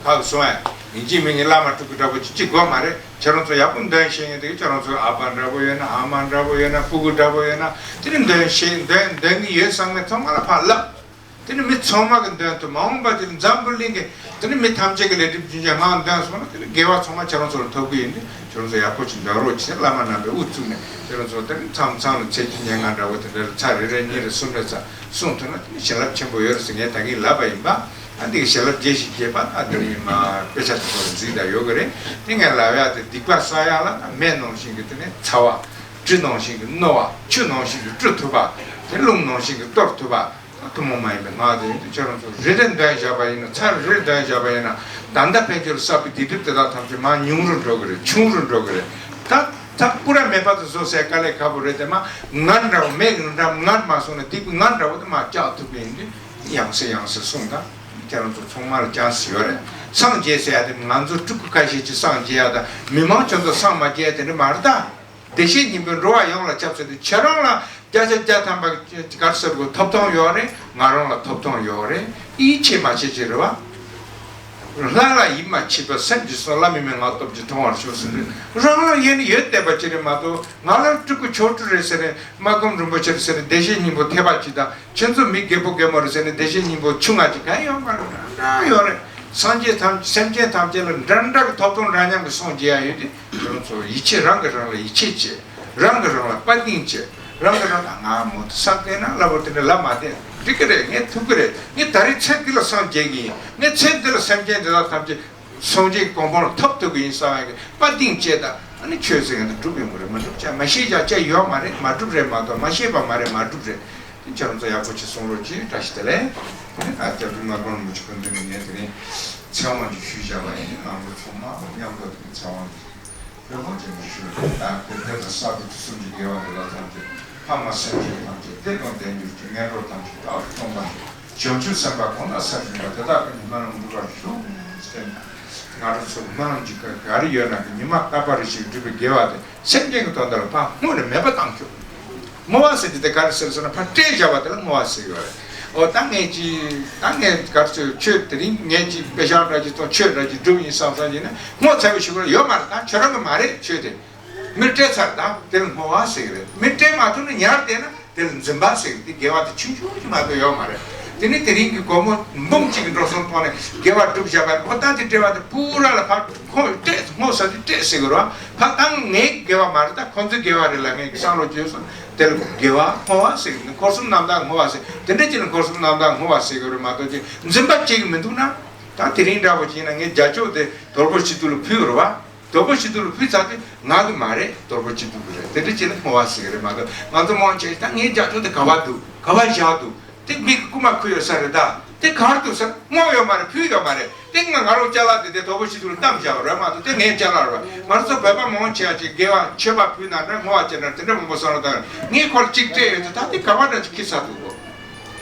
ཁག་སོང་ཡ་ཡིན་གཅིག་མིན་གཉིས་བླ་མ་སྤྲུལ་སྐུ་འདྲ་པོ་ཅིག་ཅིག་དགོས་མ་རེད། ཁྱེད་རང་ཚོ་ཡག་པོ་འདོན་ཤེས་མཁན་དེ་གི་ཁྱེད་རང་ཚོ་ཨ་ཕ་འདྲ་པོ་ཡོད་ན་ཨ་མ་འདྲ་པོ་ཡོད་ན་སྤུ་གུ་འདྲ་པོ་ཡོད་ན་དེ་ནི་འདོན་ཤེས་འདོན་འདོན་གི་ཡོད་བསམ་མཁན་ཚང་མ་ལ་ཕར་ལབ། དེ་ནི་མི་ཚང་མ་གི་འདོན་ཐུབ་མ་འོངས་པ་དེ་ནི་འཛམ་བུ་གླིང་གི་དེ་ནི་མི་ཐམས་ཅད་ཀྱི་ལས་སྒྲིབ་རྒྱུན་ཆད་སྔགས་འདོན་སོང་ན་དེ་ནི་དགེ་བ་ཚང་མ་ཁྱེད་རང་ཚོ་ལ་ཐོབ་གི་ཡིན་ཏེ་ཁྱེད་རང་ཚོ་ཡག་པོ་ཅིག་འདོན་རོགས་བྱེད། བླ་མ་རྣམ་པས་དབུ་བཙུགས་ནས་ཁྱེད་རང་ཚོ་དེ་ནི་མཚམས་མཚམས་ལ་ཚེས་བཅུ་ཉེར་ལྔ་འདྲ་པོ་དེ་འདྲ་ལ་ཚར་རེ་རེ་གཉིས་རེ་གསུམ་རེ་ཚར་གསུང་ཐུབ་ན་དེ་ནི་བྱིན་རླབས་ཆེན་པོ་ཡོད་རེད་ཟེར་ངས་ད་གིན་ལབ་པ་ཡིན་པ། ཨ་འདི་གི་བྱིན་རླབས་རྒྱས་ཤིག་རྒྱས་པ་ཨ་འདི་ནི་མ་དཔེ་ཆ་དེ་ཚོ་ལ་འཛིན་ད་ཡོད་གི་རེད། དེ་ངས་ལབ་ཡ་དེ་སྡིག་པ་བསགས་ཡ་ལ་ད་མེ་ནང་བཞིན་གི་དེ་ནི་ཚ་བ། དྲི་ནང་བཞིན་གི་རྣོ་བ། ཆུ་ནང་བཞིན་གི་བཀྲུ་ཐུབ་པ། དེ་རླུང་ནང་བཞིན་གི་གཏོར་ཐུབ་པ། ད་ཐུན་མོང་མ་ཡིན་པའི་སྔགས་དེ་ཡིན་དུས་ཁྱེད་རང་ཚོ་རེ་རེ་འདོན་བཞག་པ་ཡིན་ན་ཚར་རེ་རེ་འདོན་བཞག་པ་ཡིན་ན་ད་ལྟ་ཕན་ཆད་ལ་བསགས་པའི་སྡིག་སྒྲིབ་དེ་དག་ཐམས་ཅད་མར་ཉུང་རུ་འགྲོ་གི་རེད། ཆུང་རུ་འགྲོ་གི་རེད། ད་ད་པུ་ར་མེད་པ་དུ་བཟོ་ཟེར་དཀའ་ལས་ཁག་པོ་རེད་དེ་མ་ངར་འདྲ་བོ་མེད་གི་འདྲ་ངར་མ་སོང་ན་སྡིག་པའི་ངར་འདྲ་བོ་དེ་མར་བཅག་ཐུབ་པ་ཡིན་དུས་ཡང་སེ་ཡང་སེ་གསུངས་ད་ཁྱེད་རང་ཚོ་ཚང་མ་ལ་ཅང་སེ་ཡོད་རེད། སངས་རྒྱས་ཟེར་ཡ་དེ་ང་ཚོ་སྤྲུལ་སྐུ་ཁ་ཤས་ཀྱིས་སངས་རྒྱས་ཡ་ད་མི་མང་ཁྱོད་ཚོ་སངས་མ་རྒྱས་དེ་འདྲ་མ་རེད་ད། བདེ་གཤེགས་སྙིང་པོས་འགྲོ་བ་ཡོངས་ལ་ཁྱབ་ཟེར་དུས་ཁྱེད་རང་ལ་བརྒྱ་ཆ་བརྒྱ་ཐམ་པ་ག་རེ་ཟེར་དགོས་ཐོབ་ཐང་ཡོད་རེད། ང་རང་ལ་ཐོབ་ཐང་ཡོད་རེད། ཡིད་ཆེས་མ་བྱེད་ཅེས་རེད་བ། ལྷ་ལ་ཡིད་མ་ཆེས་པར་སེམས་ཀྱིས་གསོལ། བླ་མའི་མན་ངག་སྟོབས་ཀྱིས་མཐོང་བར་ཤོག་ཟེར་དུས་རང་ལ་ཡེ་ནས་ཡོད་བསྡད་པ་ཅིག་རེད་མ་གཏོགས་ང་ལ་སྤྲུལ་སྐུ་མཆོག་སྤྲུལ་རེད་ཟེར་རེད། སྨྲ་སྒོམ་རིན་པོ་ཆེ་རེད་ཟེར་རེད། བདེ་གཤེགས་སྙིང་པོ་ཐེག་པ་ཅིག་དང་ཁྱེད་ཚོ་མི་རྒད་པོ་རྒད་མོ་རེད་ཟེར་ནས་བདེ་གཤེགས་སྙིང་པོ་ཆུང་ང་ཅིག་གང་ཡོད་མ་རེད། འདྲ་འདྲ་ཡོད་རེད། སངས་རྒྱས་ཐམས་སེམས་ཅན་ཐམས་ཅད་ལ་འདྲ་འདྲ་གི་ཐོབ་ཐང་འདྲ་མཉམ་གི་སངས་རྒྱས་ཡ་ཡོད་དུས་ཁྱོད་རང་ཚོ་ཡིད་ཆེས་རང་གིས་རང་ལ་ཡིད་ཆེས་བྱེད། རང་གིས་རང་ལ་དཔའ་གདེང་བྱེད། རང་གིས་རང་ལ་ང་མོ་དེ་བསམ་བསྡད་ན་སླ་པོ་དེ་འདྲ་ལབ་མ་བསྡད། འགྲིག་གི་རེད། ངས་ཐུབ་གི་རེད། ངས་ད་རེས་ཚེ་འདི་ལ་སངས་རྒྱས་ཀྱི་ཡིན། ངས་ཚེ་འདི་ལ་སེམས་ཅན་དེ་དག་ཐམས་ཅད་སངས་རྒྱས་གོ་འཕང་ཐོབ་ཐུབ་ཀྱི་ཡིན་བསམ་ཡ་གི་དཔའ་གདེང་བྱེད་དང་། ཨ་ནི་ཆོས་ཟེར་མཁན་དེ་འགྲུབ་ཡོང་གི་རེད། མ་འགྲུབ་ཆ་མ་ཤེས་ཡ་ཆ་ཡོད་མ་རེད། མ་འགྲུབ་རེད་མ་གཏོགས་མ་ཤེས་པ་མ་རེད། མ་འགྲུབ་རེད། དེ་ཁྱེད་རང་ཚོ་ཡག་པོ་ཅིག་གསུང་རོགས་གྱིས། བཀྲ་ཤིས་བདེ་ལེགས། ཨ་སྐྱབས་མགོན་སྨྲ་སྒོམ་རིན་པོ་ཆེ་སྐུ་མདུན་ནས་ངས་དེ་རིང་ཚེ་དབང་ཅིག་ཞུས་བཞག་པ་ཡིན། ང་ཚོ་ཚང་མ་མཉམ་དུ་དེ་ཚེ་དབང་ཅིག་བོད་པ་ཅིག་ནས་ཞུས། ད་བོད་ཕལ་དང་ས་བོད་དུ་གསུམ་གྱི་དགེ་བ་འདི་ལ་ཐམས་ཅད་ཕ་མ་སེམས་ཅན་ཐམས་ཅད་བདེ་དང་ལྡན་གྱུར་ཅིག་ངན་འགྲོ་ཐམས་ཅད་རྟག་ཏུ་སྟོངས་པ་ཅིག་བྱང་ཆུབ་སེམས་དཔའ་གང་དག་སེམས་ཅན་དེ་དག་གི་སྨོན་ལམ་འགྲུབ་པར་ཤོག་ཟེར་ནས། ང་རང་ཚོ་སྨོན་ལམ་གྱི་ག་རེ་ཡོད་ན་གི་ཉི་མ་རྟག་པ་རེ་ཞིག་སྒྲུབ་པའི་དགེ་བ་དེ་སེམས་ཅན་གྱི་དོན་དག་ལ་ཕར་སྔོན་ནས་མེད་པ་བཏང་ཆོག་བསྔོ་བ་ཟེར་དེ་དེ་ག་རེ་ཟེར་ཟེར་ན་ཕར་སྤྲད་བཞག་པ་དེ་ལ་བསྔོ་བ་ཟེར་གྱི་ཡོད་རེད། འོ་ད་ངས་ཀྱི་ད་ངས་ག་རེ་ཟེར་ཆོས་དེ་རིང་ངས་ཀྱི་དཔེ་ཆ་འདྲ་ཅིག་དང་ཆོས་འདྲ་ཅིག་སྒྲུབ་ཡིན་བསམ་བསམ་ཡིན་ན་བསྔོ་ཚར་བའི་གཞུག་ལ་ཡོད་མ་རེད། ད་ཁྱོད་རང་གི་མ་རེད་ཆོས་དེ། མི་སྤྲད་ཚར་དང་དེ་ལ་བསྔོ་བ་ཟེར་གི་རེད། མི་སྤྲད་མ་ཐུབ་ན་ཉར་བསྡད་ན་དེ་ལ་འཛིན་པ་ཟེར་གི་དེ་དགེ་བ་དེ་ཆུང་ཆུང་ཅིག་མ་གཏོགས་ཡོད་མ་རེད། དེ་ནི་དེ་རིང་གི་སྒོར་མོ་འབུམ་གཅིག་གི་འགྲོ་སོང་གཏོང་ནས་དགེ་བ་སྒྲུབ་བཞག་པ་ཁོ་ད་དེ་སྤྲད་པ་དེ་པུ་ར་ལ་ཕར་ཁོ་སྤྲད་བསྔོ་ས་དེ་སྤྲད་ཟེར་གི་རེད་བ། ཕ་ད་ངའི་དགེ་བ་མ་རེད། ད་ཁོ་ཚོའི་དགེ་བ་རེད་ལ་ངས་བསམ་བློ་བཅོས་སོང་དེ་ལ་དགེ་བ་བསྔོ་བ་ཟེར་གི་འཁོར་གསུམ་རྣམ་དག་བསྔོ་བ་ཟེར་དེ་འདྲ་ཅིག་ལ་འཁོར་གསུམ་རྣམ་དག་བསྔོ་བ་ཟེར་གི་རེད་མ་གཏོགས་ཅིག་འཛིན་པ་བྱེད་གི་མི་འདུག་ན། ད་དེ་རིང་འདྲ་བོ་ཅིག་ཡིན་ན་ངས་རྒྱ་ཅོག་དེ་དོལ་པོ་སྤྱི་འཐུས་ལ་ཕུལ་གི་རེད་བ། དོལ་པོ་སྤྱི་འཐུས་ལ་ཕུལ་ཚར་དུས་ང་གི་མ་རེད། དོལ་པོ་སྤྱི་འཐུས་ཀྱི་རེད། དེ་འདྲ་བྱས་ན་བསྔོ་བ་ཟེར་གི་རེད་མ་གཏོགས་ང་ཚོ་མང་ཆེ་ད་ངའི་རྒྱ་ཕྱོགས་དེ་ག་བ་འདུག་ག་བ་བཞག་འདུག་དེ་མི་གི་རྐུ་མ་ཁུར་ཡོད་ས་རེད། ད་དེ་ག་རེ་འདུག་ཟེར་བསྔོ་ཡོད་མ་རེད། ཕུལ་ཡོད་མ་རེད། དེ་ང་ང་རང་ཅ་ལག་དེ་དེ་དོལ་པོ་སྤྱི་འཐུས་ལ་བཏང་བཞག་པ་རེད་མ་གཏོགས་དེ་ངའི་ཅ་ལག་རེད་བ། ང་ཚོ་བོད་པ་མང་ཆེ་བ་ཅིག་དགེ་བ་མཆོད་པ་ཕུལ་ན་འདྲ་བསྔོ་བ་བྱས་ན་དེ་འདྲ་མང་པོ་བསམ་བློ་བཏང་ངས་ཁོ་ལ་གཅིག་སྤྲད་ཡོད་དུས་ད་དེ་ག་བ་འདྲ་ཅིག་ཁྱེར་ཚར་འདུག་གོ་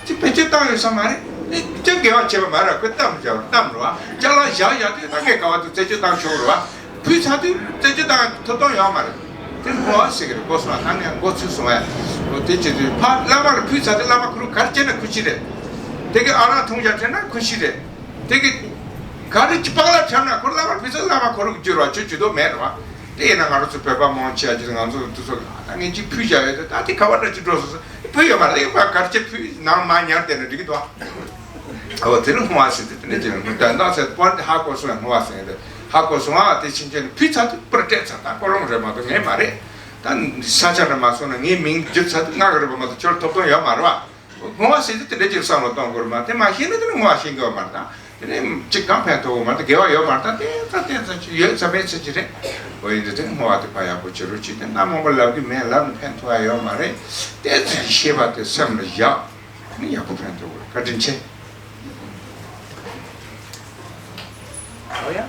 དེ་བེད་སྤྱོད་བཏང་ཡོད་ས་མ་རེད། ཨེ་ཅང་དགེ་བ་བྱས་པ་མ་རེད། ཁོས་གཏམ་བྱས་པ་གཏམ་རེད་བ། ཅ་ལག་བཞག་བཞག་དུས་ད་ངས་ག་བ་དུ་རྩད་གཅོད་བཏང་ཆོག་རེད་བ། ཕུལ་ཚར་དུས་རྩད་གཅོད་བཏང་ཐོབ་ཐང་ཡོད་མ་རེད། དེ་བསྔོ་བ་ཟེར་གི་རེད། གོ་སོང་བ། ད་ངས་མགོ་ཚོས་སོང་བས། འོ་དེ་བྱེད་དུས་ཕ་བླ་མ་ལ་ཕུལ་ཚར་དུས་བླ་མ་ཁོ་རང་ག་རེ་བྱས་ན་ཁུ་ཤི་རེད། དེ་གི་ཨ་རག་འཐུང་བཞག་བྱས་ན་ཁུ་ཤི་རེད། དེ་གི་ག་རེ་ཅི་པགས་ལ་ཁྲབ་ན་ཁོ་བླ་མ་ལ་ཕུལ་ཚར་བླ་མ་ཁོ་རང་གི་རྒྱུ་རེད་བ། ཁྱོད་ཇུས་གཏོགས་མེད་རེད་བ། དེ་ཡིན་ན་ང་རང་ཚོ་བོད་པ་མང་ཆེ་བ་ཅིག་ང་ཚོ་འདི་ཚོ་ད་ངས་ཅིག་ཕུལ་བཞག་ཡོད་དེ་ད་དེ་ག་བ་འདྲ་ཅིག་འགྲོ་སོང་ཟེར་ཕུལ་ཡོད་མ་རེད། ཕ་གར་ཆེ་ཕུལ་ནང་མ་ཉར་བསྡད་ན་འགྲིག་གི་འདུག་ཨ། འོ་དེ་ནི་བསྔོ་བ་ཟེར་དེ་དེ་འདྲ་ཅིག་ལ་མི་ལྟ་ན་ཟེར་པོ་དེ་ཧ་གོ་སོང་ཡང་བསྔོ་བ་ཟེར་ཡང་དེ་ཧ་གོ་སོང་ཨ། དེ་ཕྱིན་ཆད་ནི་ཕུལ་ཚར་དུས་པར་སྤྲད་ཚར། ད་ཁོ་རང་རེད་མ་གཏོགས་ངའི་མ་རེད། ད་ས་ཆ་རེད་མ་སོང་ན་ངའི་མིང་བརྗོད་ཚར་དུས་ང་གི་རེད་པ་མ་གཏོགས་ཁྱོད་ཐོབ་ཐང་ཡོད་མ་རེད་བ། བསྔོ་བ་ཟེར་དུས་དེ་འདྲ་ཅིག་བསམ་བློ་གཏོང་དགོས་རེད་མ། དེ་མ་ཤེས་ན་དེ་ནི་བསྔོ་བ་ཤེས་ཀྱི་ཡོད་མ་རེད་ད། དེ་ནས་གཅིག་གང་ཕན་ཐོགས་མ་གཏོགས་དགེ་བ་ཡོད་མ་རེད། ད་ཏན་ཏན་ཏན་ཏན་ཅིག་ཡོད་ཙམ་མེད་ཙམ་ཅིག་རེད། འོ་ཡིན་དུས་དེ་བསྔོ་བ་དེ་ཕར་ཡག་པོ་བྱེད་རོགས་བྱེད། དེ་སྣ་མང་པོ་ལབ་གི་མེད། ལབ་ནས་ཕན་ཐོགས་ཡ་ཡོད་མ་རེད། ཏན་ཏན་ཅིག་ཤེས་པ་དེ་སེམས་ལ་བཞག་ནི་ཡག་པོ་ཕན་ཐོགས་རེད། བཀའ་དྲིན་ཆེ། འོ་ཡ།